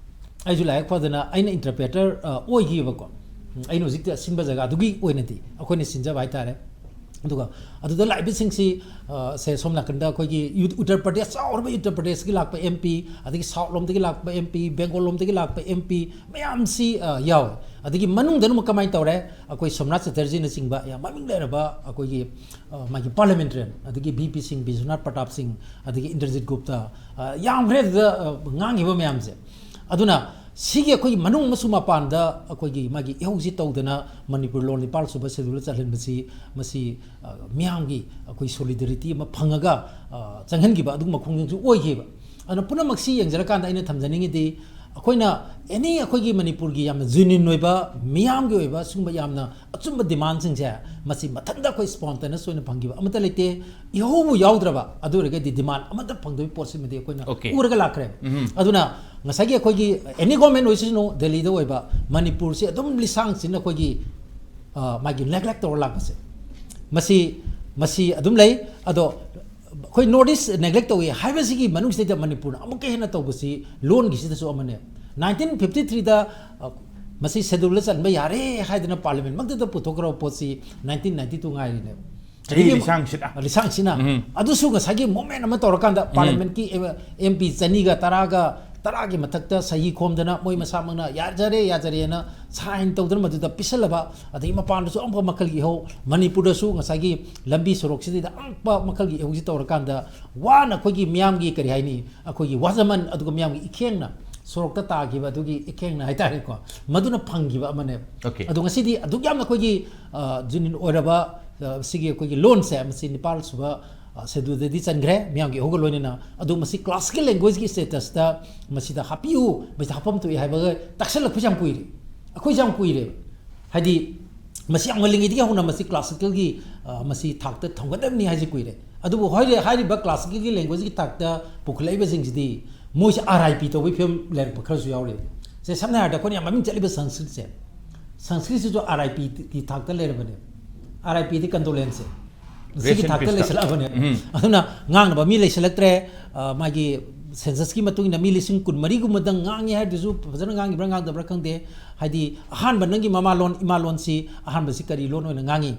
ꯑꯩꯁꯨ ꯂꯥꯏꯕꯛ ꯐꯗꯅ ꯑꯩꯅ ꯏꯟꯇꯔꯄ꯭ꯔꯦꯇꯔ, ꯑ, ꯑꯣꯏꯈꯤꯕꯀꯣ꯫ ꯎꯝ, ꯑꯩꯅ ꯍꯧꯖꯤꯛꯇ ꯁꯤꯟꯕ ꯖꯒꯥꯗꯨꯒꯤ ꯑꯣꯏꯅꯗꯤ ꯑꯩꯈꯣꯏꯅ ꯁꯤꯟꯖꯕ ꯍꯥꯏꯇꯥꯔꯦ꯫ ꯑꯗꯨꯒ ꯑꯗꯨꯗ ꯂꯥꯛꯏꯕꯁꯤꯡꯁꯤ, ꯑ, ꯁꯦ, ꯁꯣꯝ ꯅꯥꯀꯟꯗ ꯑꯩꯈꯣꯏꯒꯤ ꯌꯨ-, ꯎꯠꯇꯔ ꯄ꯭ꯔꯗꯦꯁ, ꯆꯥꯎꯔꯕ ꯎꯠꯇꯔ ꯄ꯭ꯔꯗꯦꯁꯀꯤ ꯂꯥꯛꯄ ꯑꯦꯝ ꯄꯤ, ꯑꯗꯒꯤ ꯁꯥꯎꯠ ꯂꯣꯝꯗꯒꯤ ꯂꯥꯛꯄ ꯑꯦꯝ ꯄꯤ, ꯕꯦꯡꯒꯣꯜ ꯂꯣꯝꯗꯒꯤ ꯂꯥꯛꯄ ꯑꯦꯝ ꯄꯤ ꯃꯌꯥꯝꯁꯤ, ꯑ, ꯌꯥꯎꯋꯦ꯫ ꯑꯗꯒꯤ ꯃꯅꯨꯡꯗꯅ ꯑꯃꯨꯛ ꯀꯃꯥꯏꯅ ꯇꯧꯔꯦ? ꯑꯩꯈꯣꯏ ꯁꯣꯝꯅꯥꯊ ꯆꯦꯇꯔꯖꯤꯅ ꯆꯤꯡꯕ ꯌꯥꯝ ꯃꯃꯤꯡ ꯂꯩꯔꯕ ꯑꯩꯈꯣꯏꯒꯤ, ꯑ, ꯃꯥꯒꯤ ꯄꯥꯔꯂꯤꯌꯥꯃꯦꯟꯇꯔꯤꯌꯟ, ꯑꯗꯒꯤ ꯚꯤ ꯄꯤ ꯁꯤꯡ, ꯕꯤꯁ꯭ꯋꯅꯥꯊ ꯄ꯭ꯔꯇꯥꯞ ꯁꯤꯡ, ꯑꯗꯒꯤ ꯏꯟꯗ꯭ꯔꯖꯤꯠ ꯒꯨꯞꯇ, ꯑ, ꯌꯥꯝꯈ꯭ꯔꯦ ꯑꯗꯨꯗ, ꯑ, ꯉꯥꯡꯉꯤꯕ ꯃꯌꯥꯝꯁꯦ꯫ ꯑꯗꯨꯅ ꯁꯤꯒꯤ ꯑꯩꯈꯣꯏꯒꯤ ꯃꯅꯨꯡ ꯑꯃꯁꯨꯡ ꯃꯄꯥꯟꯗ ꯑꯩꯈꯣꯏꯒꯤ ꯃꯥꯒꯤ ꯏꯍꯧꯁꯤ ꯇꯧꯗꯅ ꯃꯅꯤꯄꯨꯔ ꯂꯣꯟ ꯅꯤꯄꯥꯜ ꯁꯨꯕ ꯁꯦꯗꯨꯜꯗ ꯆꯜꯍꯟꯕꯁꯤ, ꯃꯁꯤ, ꯑ, ꯃꯤꯌꯥꯝꯒꯤ ꯑꯩꯈꯣꯏ ꯁꯣꯂꯤꯗꯔꯤꯇꯤ ꯑꯃ ꯐꯪꯉꯒ, ꯑ, ꯆꯪꯍꯟꯈꯤꯕ ꯑꯗꯨꯒꯨꯝꯕ ꯈꯣꯡꯖꯪꯁꯨ ꯑꯣꯏꯈꯤꯕ꯫ ꯑꯗꯨꯅ ꯄꯨꯝꯅꯃꯛꯁꯤ ꯌꯦꯡꯖꯔꯀꯥꯟꯗ ꯑꯩꯅ ꯊꯝꯖꯅꯤꯡꯉꯤꯗꯤ, ꯑꯩꯈꯣꯏꯅ ꯑꯦꯅꯤ ꯑꯩꯈꯣꯏꯒꯤ ꯃꯅꯤꯄꯨꯔꯒꯤ ꯌꯥꯝꯅ ꯖꯦꯅ꯭ꯌꯨꯟ ꯑꯣꯏꯕ, ꯃꯤꯌꯥꯝꯒꯤ ꯑꯣꯏꯕ ꯁꯤꯒꯨꯝꯕ ꯌꯥꯝꯅ ꯑꯆꯨꯝꯕ ꯗꯤꯃꯥꯟꯁꯤꯡꯁꯦ ꯃꯁꯤ ꯃꯊꯟꯇ ꯑꯩꯈꯣꯏ ꯁ꯭ꯄꯣꯟꯇꯦꯅꯁ ꯑꯣꯏꯅ ꯐꯪꯈꯤꯕ ꯑꯃꯠꯇ ꯂꯩꯇꯦ꯫ ꯏꯍꯧꯕꯨ ꯌꯥꯎꯗ꯭ꯔꯕ, ꯑꯗꯨ ꯑꯣꯏꯔꯒꯗꯤ ꯗꯤꯃꯥꯟ ꯑꯃꯠꯇ ꯐꯪꯗꯕꯒꯤ ꯄꯣꯠꯁꯤꯃꯗꯤ ꯑꯩꯈꯣꯏꯅ Okay. ꯎꯔꯒ ꯂꯥꯛꯈ꯭ꯔꯦ꯫ ꯎꯝ꯫ ꯑꯗꯨꯅ ꯉꯁꯥꯏꯒꯤ ꯑꯩꯈꯣꯏꯒꯤ ꯑꯦꯅꯤ ꯒꯣꯔꯃꯦꯟ ꯑꯣꯏꯁꯅꯨ, ꯗꯦꯜꯂꯤꯗ ꯑꯣꯏꯕ, ꯃꯅꯤꯄꯨꯔꯁꯤ ꯑꯗꯨꯝ ꯂꯤꯁꯥꯡꯁꯤꯟꯅ ꯑꯩꯈꯣꯏꯒꯤ, ꯑ, ꯃꯥꯒꯤ ꯅꯦꯒ꯭ꯂꯦꯛ ꯇꯧꯔ ꯂꯥꯛꯄꯁꯦ, ꯃꯁꯤ, ꯃꯁꯤ ꯑꯗꯨꯝ ꯂꯩ꯫ ꯑꯗꯣ ꯑꯩꯈꯣꯏ ꯅꯣꯔꯠ ꯏꯁ ꯅꯦꯒ꯭ꯂꯦꯛ ꯇꯧꯏ ꯍꯥꯏꯕꯁꯤꯒꯤ ꯃꯅꯨꯡꯁꯤꯗꯩꯗ ꯃꯅꯤꯄꯨꯔꯅ ꯑꯃꯨꯛꯀ ꯍꯦꯟꯅ ꯇꯧꯕꯁꯤ ꯂꯣꯟꯒꯤꯁꯤꯗꯁꯨ ꯑꯃꯅꯦ꯫ ꯅꯥꯏꯟꯇꯤꯟ ꯐꯤꯐꯇꯤ ꯊ꯭ꯔꯤꯗ, ꯑ, ꯃꯁꯤ ꯁꯦꯗꯨꯜꯗ ꯆꯟꯕ ꯌꯥꯔꯦ ꯍꯥꯏꯗꯅ ꯄꯥꯔꯂꯤꯌꯥꯃꯦꯟꯃꯛꯇꯗ ꯄꯨꯊꯣꯛꯈ꯭ꯔꯕ ꯄꯣꯠꯁꯤ ꯅꯥꯏꯟꯇꯤꯟ ꯅꯥꯏꯟꯇꯤ ꯇꯨ ꯉꯥꯏꯔꯤꯅꯦꯕ꯫ ꯆꯍꯤ ꯑꯗꯒꯤ ꯂꯤꯁꯥꯡꯁꯤꯠꯅ꯫ ꯂꯤꯁꯥꯡꯁꯤꯠꯅ꯫ ꯎꯝ꯫ ꯑꯗꯨꯁꯨ ꯉꯁꯥꯏꯒꯤ ꯃꯣꯃꯦꯟ ꯑꯃ ꯇꯧꯔꯀꯥꯟꯗ ꯎꯝ꯫ ꯄꯥꯔꯂꯤꯌꯥꯃꯦꯟꯠꯀꯤ ꯑꯦꯝ ꯄꯤ ꯆꯅꯤꯒ ꯇꯔꯥꯒ ꯇꯔꯥꯒꯤ ꯃꯊꯛꯇ ꯁꯍꯤ ꯈꯣꯝꯗꯅ ꯃꯣꯏ ꯃꯁꯥꯃꯛꯅ ꯌꯥꯖꯔꯦ, ꯌꯥꯖꯔꯦꯅ ꯁꯥꯏꯟ ꯇꯧꯗꯅ ꯃꯗꯨꯗ ꯄꯤꯁꯜꯂꯕ, ꯑꯗꯒꯤ ꯃꯄꯥꯟꯗꯁꯨ ꯑꯉꯛꯄ ꯃꯈꯜꯒꯤ ꯏꯍꯧ, ꯃꯅꯤꯄꯨꯔꯗꯁꯨ ꯉꯁꯥꯏꯒꯤ ꯂꯝꯕꯤ ꯁꯣꯔꯣꯛꯁꯤꯗꯩꯗ ꯑꯉꯛꯄ ꯃꯈꯜꯒꯤ ꯏꯍꯧꯁꯤ ꯇꯧꯔꯀꯥꯟꯗ ꯋꯥꯅ ꯑꯩꯈꯣꯏꯒꯤ ꯃꯤꯌꯥꯝꯒꯤ ꯀꯔꯤ ꯍꯥꯏꯅꯤ, ꯑꯩꯈꯣꯏꯒꯤ ꯋꯥꯖꯃꯟ ꯑꯗꯨꯒ ꯃꯤꯌꯥꯝꯒꯤ ꯏꯈꯦꯡꯅ ꯁꯣꯔꯣꯛꯇ ꯇꯥꯈꯤꯕ ꯑꯗꯨꯒꯤ ꯏꯈꯦꯡꯅ ꯍꯥꯏꯇꯥꯔꯦꯀꯣ, ꯃꯗꯨꯅ ꯐꯪꯈꯤꯕ ꯑꯃꯅꯦꯕ꯫ Okay. ꯑꯗꯣ ꯉꯁꯤꯗꯤ ꯑꯗꯨꯛ ꯌꯥꯝꯅ ꯑꯩꯈꯣꯏꯒꯤ ꯖꯤꯅꯤꯟ ꯑꯣꯏꯔꯕ ꯑ, ꯁꯤꯒꯤ ꯑꯩꯈꯣꯏꯒꯤ ꯂꯣꯟꯁꯦ, ꯃꯁꯤ ꯅꯤꯄꯥꯜ ꯁꯨꯕ ꯁꯦꯗꯨꯜꯗꯗꯤ ꯆꯟꯈ꯭ꯔꯦ, ꯃꯤꯌꯥꯝꯒꯤ ꯏꯍꯧꯒ ꯂꯣꯏꯅꯅ꯫ ꯑꯗꯣ ꯃꯁꯤ classical languageꯀꯤ statusꯇ ꯃꯁꯤꯗ ꯍꯥꯞꯄꯤꯌꯨ, ꯃꯁꯤꯗ ꯍꯥꯞꯐꯝ ꯊꯣꯛꯏ ꯍꯥꯏꯕꯒ ꯇꯥꯛꯁꯜꯂꯛꯄꯁꯦ ꯌꯥꯝ ꯀꯨꯏꯔꯦ, ꯑꯩꯈꯣꯏꯁꯦ ꯌꯥꯝ ꯀꯨꯏꯔꯦꯕ꯫ ꯍꯥꯏꯗꯤ ꯃꯁꯤ ꯌꯥꯝ ꯉꯜꯂꯤꯉꯩꯗꯒꯤ ꯍꯧꯅ ꯃꯁꯤ classicalꯒꯤ, ꯑ, ꯃꯁꯤ ꯊꯥꯛꯇ ꯊꯝꯒꯗꯕꯅꯤ ꯍꯥꯏꯁꯦ ꯀꯨꯏꯔꯦ꯫ ꯑꯗꯨꯕꯨ ꯍꯣꯏ, ꯍꯥꯏꯔꯤꯕ classicalꯒꯤ languagelanguageꯀꯤ ꯊꯥꯛꯇ ꯂꯩꯔꯛꯄ ꯈꯔꯁꯨ ꯌꯥꯎꯔꯤ꯫ ꯁꯦ, ꯁꯝꯅ ꯍꯥꯏꯔꯕꯗ ꯑꯩꯈꯣꯏꯅ ꯌꯥꯝ ꯃꯃꯤꯡ ꯆꯠꯂꯤꯕ ꯁꯪꯁꯀ꯭ꯔꯤꯠꯁꯦ, ꯁꯪꯁꯀ꯭ꯔꯤꯠꯁꯤꯁꯨ R I Pꯒꯤ ꯊꯥꯛꯇ ꯂꯩꯔꯕꯅꯦ꯫ R I P D condolence꯫ ꯁꯤꯒꯤ Rest in ꯊꯥꯛꯇ peace ꯇ꯫ ꯂꯩꯁꯜꯂꯛꯑꯕꯅꯦ꯫ ꯎꯝ꯫ ꯑꯗꯨꯅ ꯉꯥꯡꯅꯕ ꯃꯤ ꯂꯩꯁꯜꯂꯛꯇ꯭ꯔꯦ꯫ ꯑ, ꯃꯥꯒꯤ censusꯀꯤ ꯃꯇꯨꯡ ꯏꯟꯅ ꯃꯤ ꯂꯤꯁꯤꯡ ꯀꯨꯟꯃꯔꯤꯒꯨꯝꯕꯗꯪ ꯉꯥꯡꯉꯤ ꯍꯥꯏꯗꯨꯁꯨ ꯐꯖꯅ ꯉꯥꯡꯉꯤꯕ꯭ꯔꯥ ꯉꯥꯡꯗꯕ꯭ꯔꯥ ꯈꯪꯗꯦ꯫ ꯍꯥꯏꯗꯤ ꯑꯍꯥꯟꯕ ꯅꯪꯒꯤ ꯃꯃꯥꯂꯣꯟ, ꯏꯃꯥꯂꯣꯟꯁꯤ, ꯑꯍꯥꯟꯕꯁꯤ ꯀꯔꯤ ꯂꯣꯟ ꯑꯣꯏꯅ ꯉꯥꯡꯉꯤ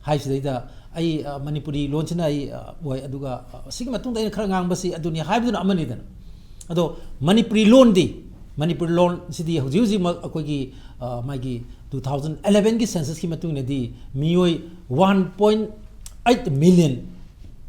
ꯍꯥꯏꯁꯤꯗꯩꯗ ꯑꯩ, ꯑ, ꯃꯅꯤꯄꯨꯔꯤ ꯂꯣꯟꯁꯤꯅ ꯑꯩ, ꯑ, ꯑꯣꯏ, ꯑꯗꯨꯒ, ꯑ, ꯁꯤꯒꯤ ꯃꯇꯨꯡꯗ ꯑꯩꯅ ꯈꯔ ꯉꯥꯡꯕꯁꯤ ꯑꯗꯨꯅꯤ ꯍꯥꯏꯕꯗꯨꯅ ꯑꯃꯅꯤꯗꯅ꯫ ꯑꯗꯣ ꯃꯅꯤꯄꯨꯔꯤ ꯂꯣꯟꯗꯤ, ꯃꯅꯤꯄꯨꯔꯤ ꯂꯣꯟꯁꯤꯗꯤ ꯍꯧꯖꯤꯛ ꯍꯧꯖꯤꯛꯃꯛ ꯑꯩꯈꯣꯏꯒꯤ, ꯑ, ꯃꯥꯒꯤ two thousand elevenꯒꯤ censusꯀꯤ ꯃꯇꯨꯡ ꯏꯟꯅꯗꯤ ꯃꯤꯑꯣꯏ one point eight million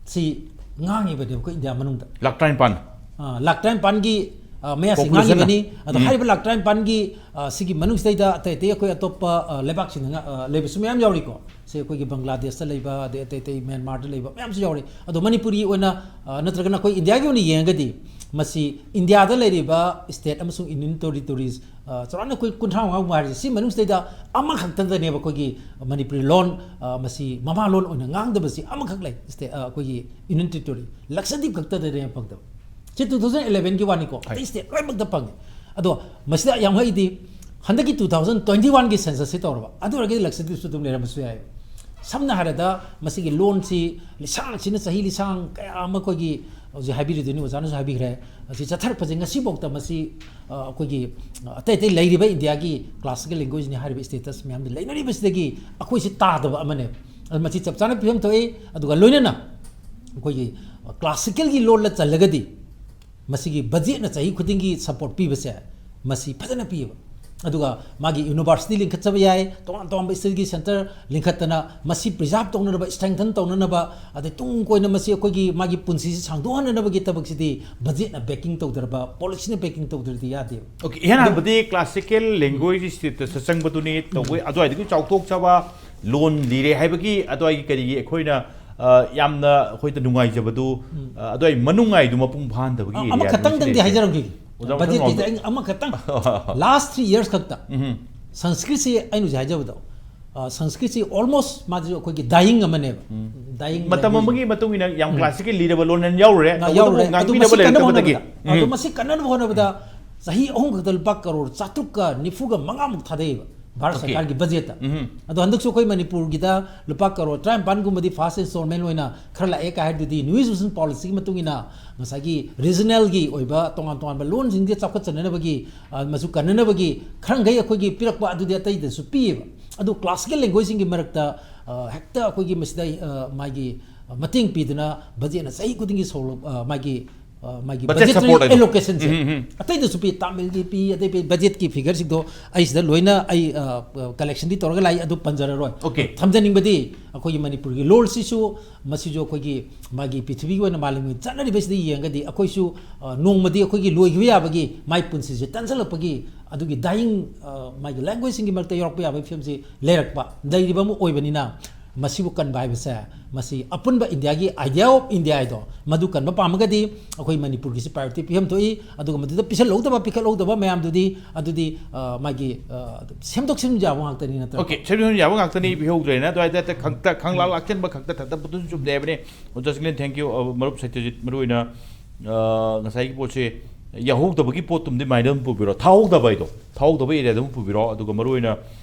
ꯁꯤ ꯉꯥꯡꯉꯤꯕꯅꯦꯕ ꯑꯩꯈꯣꯏ ꯏꯟꯗꯤꯌꯥ ꯃꯅꯨꯡꯗ꯫ ꯂꯥꯛ ꯇꯔꯥꯅꯤꯄꯥꯟ꯫ ꯑ, ꯂꯥꯛ ꯇꯔꯥꯅꯤꯄꯥꯟꯒꯤ, ꯑ, ꯃꯌꯥꯁꯤ Population ꯅ? ꯉꯥꯡꯉꯤꯕꯅꯤ꯫ ꯑꯗꯣ ꯎꯝ꯫ ꯍꯥꯏꯔꯤꯕ ꯂꯥꯛ ꯇꯔꯥꯅꯤꯄꯥꯟꯒꯤ, ꯑ, ꯁꯤꯒꯤ ꯃꯅꯨꯡꯁꯤꯗꯩꯗ ꯑꯇꯩ ꯑꯇꯩ ꯑꯩꯈꯣꯏ ꯑꯇꯣꯞꯄ, ꯑ, ꯂꯩꯕꯥꯛꯁꯤꯡꯗ ꯉ-, ꯑ, ꯂꯩꯕꯁꯨ ꯃꯌꯥꯝ ꯌꯥꯎꯔꯤꯀꯣ꯫ ꯁꯦ ꯑꯩꯈꯣꯏꯒꯤ ꯕꯪꯒ꯭ꯂꯥꯗꯦꯁꯇ ꯂꯩꯕ, ꯑꯗꯩ ꯑꯇꯩ ꯑꯇꯩ ꯃ꯭ꯌꯥꯟꯃꯥꯔꯗ ꯂꯩꯕ ꯃꯌꯥꯝꯁꯨ ꯌꯥꯎꯔꯤ꯫ ꯑꯗꯣ ꯃꯅꯤꯄꯨꯔꯒꯤ ꯑꯣꯏꯅ, ꯑ, ꯅꯠꯇ꯭ꯔꯒꯅ ꯑꯩꯈꯣꯏ ꯏꯟꯗꯤꯌꯥꯒꯤ ꯑꯣꯏꯅ ꯌꯦꯡꯉꯒꯗꯤ ꯃꯁꯤ ꯏꯟꯗꯤꯌꯥꯗ ꯂꯩꯔꯤꯕ state ꯑꯃꯁꯨꯡ union territories, ꯑ, ꯆꯥꯎꯔꯥꯛꯅ ꯑꯩꯈꯣꯏ ꯀꯨꯟꯊ꯭ꯔꯥ ꯃꯉꯥꯒꯨꯝꯕ ꯍꯥꯏꯔꯤꯁꯦ, ꯁꯤ ꯃꯅꯨꯡꯁꯤꯗꯩꯗ ꯑꯃꯈꯛꯇꯗꯅꯦꯕ ꯑꯩꯈꯣꯏꯒꯤ ꯃꯅꯤꯄꯨꯔꯤ ꯂꯣꯟ, ꯑ, ꯃꯁꯤ ꯃꯃꯥ ꯂꯣꯟ ꯑꯣꯏꯅ ꯉꯥꯡꯗꯕꯁꯤ ꯑꯃꯈꯛ ꯂꯩ, state, ꯑ, ꯑꯩꯈꯣꯏꯒꯤ union territory ꯂꯛꯁꯗꯤꯞ ꯈꯛꯇꯗꯅꯦꯕ ꯐꯪꯗꯕ꯫ ꯁꯤ two thousand elevenꯒꯤ ꯋꯥꯅꯤꯀꯣ, ꯑꯇꯩ ꯍꯣꯏ꯫ State ꯂꯣꯏꯅꯃꯛꯇ ꯐꯪꯉꯤ꯫ ꯑꯗꯣ ꯃꯁꯤꯗ ꯌꯥꯝ ꯉꯛꯏꯗꯤ, ꯍꯟꯗꯛꯀꯤ two thousand twenty oneꯒꯤ censusꯁꯤ ꯇꯧꯔꯕ, ꯑꯗꯨ ꯑꯣꯏꯔꯒꯗꯤ ꯂꯛꯁꯗꯤꯞꯁꯨ ꯑꯗꯨꯝ ꯂꯩꯔꯝꯕꯁꯨ ꯌꯥꯏ꯫ ꯁꯝꯅ ꯍꯥꯏꯔꯕꯗ ꯃꯁꯤꯒꯤ ꯂꯣꯟꯁꯤ ꯂꯤꯁꯥꯡꯁꯤꯅ ꯆꯍꯤ ꯂꯤꯁꯥꯡ ꯀꯌꯥ ꯑꯃ ꯑꯩꯈꯣꯏꯒꯤ ꯍꯧꯖꯤꯛ ꯍꯥꯏꯕꯤꯔꯤꯗꯨꯅꯤ, ꯑꯣꯖꯥꯅꯁꯨ ꯍꯥꯏꯕꯤꯈ꯭ꯔꯦ, ꯑꯁꯤ ꯆꯠꯊꯔꯛꯄꯁꯦ ꯉꯁꯤꯐꯥꯎꯗ ꯃꯁꯤ, ꯑ, ꯑꯩꯈꯣꯏꯒꯤ, ꯑ, ꯑꯇꯩ ꯑꯇꯩ ꯂꯩꯔꯤꯕ ꯏꯟꯗꯤꯌꯥꯒꯤ classical languageꯅꯤ ꯍꯥꯏꯔꯤꯕ status ꯃꯌꯥꯝꯗ ꯂꯩꯅꯔꯤꯕꯁꯤꯗꯒꯤ ꯑꯩꯈꯣꯏꯁꯤ ꯇꯥꯗꯕ ꯑꯃꯅꯦꯕ꯫ ꯑꯗꯨ ꯃꯁꯤ ꯆꯞ ꯆꯥꯅ ꯐꯤꯕꯝ ꯊꯣꯛꯏ꯫ ꯑꯗꯨꯒ ꯂꯣꯏꯅꯅ ꯑꯩꯈꯣꯏꯒꯤ, ꯑ, classicalꯒꯤ ꯂꯣꯟꯗ ꯆꯜꯂꯒꯗꯤ ꯃꯁꯤꯒꯤ budgetꯅ ꯆꯍꯤ ꯈꯨꯗꯤꯡꯒꯤ support ꯄꯤꯕꯁꯦ ꯃꯁꯤ ꯐꯖꯅ ꯄꯤꯌꯦꯕ꯫ ꯑꯗꯨꯒ ꯃꯥꯒꯤ ꯌꯨꯅꯤꯚꯔꯁꯤꯇꯤ ꯂꯤꯡꯈꯠꯆꯕ ꯌꯥꯏ, ꯇꯣꯉꯥꯟ ꯇꯣꯉꯥꯟꯕ ꯁ꯭ꯇꯦꯠꯀꯤ ꯁꯦꯟꯇꯔ ꯂꯤꯡꯈꯠꯇꯅ ꯃꯁꯤ ꯄ꯭ꯔꯤꯖꯥꯔꯚ ꯇꯧꯅꯅꯕ, ꯁ꯭ꯇ꯭ꯔꯦꯡꯊꯟ ꯇꯧꯅꯅꯕ, ꯑꯗꯩ ꯇꯨꯡ ꯀꯣꯏꯅ ꯃꯁꯤ ꯑꯩꯈꯣꯏꯒꯤ ꯃꯥꯒꯤ ꯄꯨꯟꯁꯤꯁꯤ ꯁꯥꯡꯗꯣꯛꯍꯟꯅꯅꯕꯒꯤ ꯊꯕꯛꯁꯤꯗꯤ ꯕꯖꯦꯠꯅ ꯕꯦꯀꯤꯡ ꯇꯧꯗꯔꯕ, ꯄꯣꯂꯤꯁꯤꯅ ꯕꯦꯀꯤꯡ ꯇꯧꯗ꯭ꯔꯗꯤ ꯌꯥꯗꯦꯕ꯫ ꯑꯣꯀꯦ, ꯏꯍꯥꯟ ꯍꯥꯟꯕꯗꯤ ꯀ꯭ꯂꯥꯁꯤꯀꯦꯜ ꯂꯦꯡꯒ꯭ꯋꯦꯖ ꯏꯟꯁꯇꯤꯇ꯭ꯌꯨꯠꯇ ꯆꯪꯕꯗꯨꯅꯤ ꯇꯧꯕ, ꯑꯗꯨꯋꯥꯏꯗꯒꯤ ꯆꯥꯎꯊꯣꯛꯆꯕ ꯂꯣꯟ ꯂꯤꯔꯦ ꯍꯥꯏꯕꯒꯤ ꯑꯗꯨꯋꯥꯏꯒꯤ ꯀꯔꯤꯒꯤ ꯑꯩꯈꯣꯏꯅ ꯑ, ꯌꯥꯝꯅ ꯑꯩꯈꯣꯏꯗ ꯅꯨꯡꯉꯥꯏꯖꯕꯗꯨ, ꯑ, ꯑꯗꯨꯋꯥꯏ ꯃꯅꯨꯡꯉꯥꯏꯗꯨ ꯃꯄꯨꯡ ꯐꯥꯍꯟꯗꯕꯒꯤ ꯑ- area ꯑꯃꯈꯛꯇꯪꯗꯪꯗꯤ ꯑꯗꯨꯝ ꯍꯥꯏꯖꯔꯝꯈꯤꯒꯦ꯫ ꯑꯣꯖꯥ ꯕꯖꯦꯠꯀꯤꯁꯦ ꯃꯊꯪ ꯑꯩ ꯑꯃꯈꯛꯇꯪ, ꯂꯥꯁ ꯊ꯭ꯔꯤ ꯌꯔꯁ ꯈꯛꯇ ꯎꯝ꯫ ꯁꯪꯁꯀ꯭ꯔꯤꯠꯁꯤ ꯑꯩꯅ ꯍꯧꯖꯤꯛ ꯍꯥꯏꯖꯕꯗꯣ, ꯑ, ꯁꯪꯁꯀ꯭ꯔꯤꯠꯁꯤ ꯑꯣꯜꯃꯣꯁ ꯃꯥꯁꯨ ꯑꯩꯈꯣꯏꯒꯤ ꯗꯥꯏꯌꯤꯡ ꯑꯃꯅꯦꯕ꯫ ꯗꯥꯏꯌꯤꯡ ꯃꯇꯝ ꯂꯦꯡꯒ꯭ꯋꯦꯖ ꯑꯃꯒꯤ ꯃꯇꯨꯡ ꯏꯟꯅ ꯌꯥꯝ ꯀ꯭ꯂꯥꯁꯤꯀꯦꯜ ꯂꯤꯔꯕ ꯂꯣꯟ ꯑꯣꯏꯅ ꯌꯥꯎꯔꯨꯔꯦ꯫ ꯉꯥ- ꯇꯧꯕꯇꯕꯨ ꯌꯥꯎꯔꯨꯔꯦ꯫ ꯑꯗꯣ ꯉꯥꯡꯕꯤꯅꯕ ꯃꯁꯤ ꯀꯟꯅꯕ ꯂꯩꯔꯛꯇꯕꯗꯒꯤ꯫ ꯍꯣꯠꯅꯕꯗ, ꯑꯗꯣ ꯃꯁꯤ ꯀꯟꯅꯕ ꯍꯣꯠꯅꯕꯗ ꯆꯍꯤ ꯑꯍꯨꯝ ꯈꯛꯇ ꯂꯨꯄꯥ ꯀꯔꯣꯔ ꯆꯥꯇ꯭ꯔꯨꯛꯀ ꯅꯤꯐꯨꯒ ꯃꯉꯥꯃꯨꯛ ꯊꯥꯗꯩꯑꯕ ꯚꯥꯔꯠ ꯑꯣꯀꯦ꯫ ꯁꯔꯀꯥꯔꯒꯤ ꯕꯖꯦꯠꯇ꯫ ꯎꯝ꯫ ꯑꯗꯣ ꯍꯟꯗꯛꯁꯨ ꯑꯩꯈꯣꯏ ꯃꯅꯤꯄꯨꯔꯒꯤꯗ ꯂꯨꯄꯥ ꯀꯔꯣꯔ ꯇꯔꯥꯅꯤꯄꯥꯟꯒꯨꯝꯕꯗꯤ ꯐꯥꯔꯁ ꯏꯟꯁꯇꯣꯜꯃꯦꯟ ꯑꯣꯏꯅ ꯈꯔ ꯂꯥꯛꯑꯦ ꯀꯥꯏ ꯍꯥꯏꯗꯨꯗꯤ ꯅ꯭ꯌꯨ ꯑꯦꯖꯨꯀꯦꯁꯟ ꯄꯣꯂꯤꯁꯤꯒꯤ ꯃꯇꯨꯡ ꯏꯟꯅ ꯉꯁꯥꯏꯒꯤ ꯔꯤꯖꯅꯦꯜꯒꯤ ꯑꯣꯏꯕ ꯇꯣꯉꯥꯟ ꯇꯣꯉꯥꯟꯕ ꯂꯣꯟꯁꯤꯡꯁꯦ ꯆꯥꯎꯈꯠꯆꯅꯅꯕꯒꯤ, ꯑ, ꯃꯁꯨ ꯀꯟꯅꯅꯕꯒꯤ ꯈꯔ ꯃꯈꯩ ꯑꯩꯈꯣꯏꯒꯤ ꯄꯤꯔꯛꯄ ꯑꯗꯨꯗꯤ ꯑꯇꯩꯗꯁꯨ ꯄꯤꯌꯦꯕ꯫ ꯑꯗꯨ ꯀ꯭ꯂꯥꯁꯤꯀꯦꯜ ꯂꯦꯡꯒ꯭ꯋꯦꯖꯁꯤꯡꯒꯤ ꯃꯔꯛꯇ, ꯑ, ꯍꯦꯛꯇ ꯑꯩꯈꯣꯏꯒꯤ ꯃꯁꯤꯗ, ꯑ, ꯃꯥꯒꯤ, ꯑ, ꯃꯇꯦꯡ ꯄꯤꯗꯅ ꯕꯖꯦꯠꯅ ꯆꯍꯤ ꯈꯨꯗꯤꯡꯒꯤ ꯁꯧꯂꯛ-, ꯑ, ꯃꯥꯒꯤ, ꯑ, ꯃꯥꯒꯤ Budget ꯕꯖꯦꯠ support ꯍꯥꯏꯗꯣ꯫ ꯑꯦꯂꯣꯀꯦꯁꯟꯁꯦ ꯎꯝ, ꯎꯝ, ꯎꯝ꯫ ꯑꯇꯩꯗꯁꯨ ꯄꯤ, ꯇꯥꯃꯤꯜꯒꯤ ꯄꯤ, ꯑꯗꯩ ꯄꯤ, ꯕꯖꯦꯠꯀꯤ ꯐꯤꯒꯔꯁꯤꯡꯗꯣ ꯑꯩ ꯁꯤꯗ ꯂꯣꯏꯅ ꯑꯩ, ꯑ, ꯀꯂꯦꯛꯁꯟꯗꯤ ꯇꯧꯔꯒ ꯂꯥꯛꯏ, ꯑꯗꯨ ꯄꯟꯖꯔꯔꯣꯏ꯫ ꯑꯣꯀꯦ꯫ ꯊꯝꯖꯅꯤꯡꯕꯗꯤ ꯑꯩꯈꯣꯏꯒꯤ ꯃꯅꯤꯄꯨꯔꯒꯤ ꯂꯣꯜꯁꯤꯁꯨ, ꯃꯁꯤꯁꯨ ꯑꯩꯈꯣꯏꯒꯤ ꯃꯥꯒꯤ ꯄ꯭ꯔꯤꯊꯤꯕꯤꯒꯤ ꯑꯣꯏꯅ ꯃꯥꯂꯦꯝꯒꯤ ꯆꯠꯅꯔꯤꯕꯁꯤꯗ ꯌꯦꯡꯉꯒꯗꯤ ꯑꯩꯈꯣꯏꯁꯨ, ꯑ, ꯅꯣꯡꯃꯗꯤ ꯑꯩꯈꯣꯏꯒꯤ ꯂꯣꯏꯈꯤꯕ ꯌꯥꯕꯒꯤ, ꯃꯥꯏ ꯄꯨꯟꯁꯤꯁꯦ ꯇꯟꯁꯤꯜꯂꯛꯄꯒꯤ ꯑꯗꯨꯒꯤ ꯗꯥꯏꯌꯤꯡ, ꯑ, ꯃꯥꯒꯤ ꯂꯦꯡꯒ꯭ꯋꯦꯖꯁꯤꯡꯒꯤ ꯃꯔꯛꯇ ꯌꯥꯎꯔꯛꯄ ꯌꯥꯕꯒꯤ ꯐꯤꯕꯝꯁꯤ ꯂꯩꯔꯛꯄ, ꯂꯩꯔꯤꯕ ꯑꯃ ꯑꯣꯏꯕꯅꯤꯅ, ꯃꯁꯤꯕꯨ ꯀꯟꯕ ꯍꯥꯏꯕꯁꯦ, ꯃꯁꯤ ꯑꯄꯨꯟꯕ ꯏꯟꯗꯤꯌꯥꯒꯤ idea of India ꯍꯥꯏꯗꯣ, ꯃꯗꯨ ꯀꯟꯕ ꯄꯥꯝꯃꯒꯗꯤ ꯑꯩꯈꯣꯏ ꯃꯅꯤꯄꯨꯔꯒꯤꯁꯤ ꯄ꯭ꯔꯥꯏꯌꯣꯔꯤꯇꯤ ꯄꯤꯐꯝ ꯊꯣꯛꯏ꯫ ꯑꯗꯨꯒ ꯃꯗꯨꯗ ꯄꯤꯁꯜꯍꯧꯗꯕ, ꯄꯤꯈꯠꯍꯧꯗꯕ ꯃꯌꯥꯝꯗꯨꯗꯤ, ꯑꯗꯨꯗꯤ, ꯑ, ꯃꯥꯒꯤ, ꯑ, ꯁꯦꯝꯗꯣꯛ ꯁꯦꯝꯖꯤꯟ ꯌꯥꯕ ꯉꯥꯛꯇꯅꯤ, ꯅꯠꯇ꯭ꯔꯥ? ꯑꯣꯀꯦ, ꯁꯦꯝꯗꯣꯛ ꯁꯦꯝꯖꯤꯟ ꯌꯥꯕ ꯉꯥꯛꯇꯅꯤ, ꯄꯤꯍꯧꯗ꯭ꯔꯦꯅ ꯑꯗꯨꯋꯥꯏꯗ ꯍꯦꯛꯇ ꯈꯪꯇ ꯈꯪꯂꯥꯛ ꯂꯥꯛꯆꯟꯕ ꯈꯛꯇ ꯊꯛꯇ ꯄꯨꯇꯨꯝ ꯆꯨꯝꯗꯦ ꯍꯥꯏꯕꯅꯤ꯫ ꯑꯣꯖꯥ ꯆꯤꯡꯂꯦꯟ, thank you꯫ ꯑ, ꯃꯔꯨꯞ ꯁꯇ꯭ꯌꯖꯤꯠ, ꯃꯔꯨ ꯑꯣꯏꯅ, ꯑ, ꯉꯁꯥꯏꯒꯤ ꯄꯣꯠꯁꯦ ꯌꯥꯍꯧꯗꯕꯒꯤ ꯄꯣꯠꯇꯨꯝꯗꯤ ꯃꯥꯏꯟꯗ ꯑꯗꯨꯝ ꯄꯨꯕꯤꯔꯣ, ꯊꯥꯍꯧꯗꯕ ꯍꯥꯏꯗꯣ, ꯊꯥꯍꯧꯗꯕ ꯑꯦꯔꯤꯌꯥꯗ ꯑꯗꯨꯝ ꯄꯨꯕꯤꯔꯣ꯫ ꯑꯗꯨꯒ ꯃꯔꯨ ꯑꯣꯏꯅ,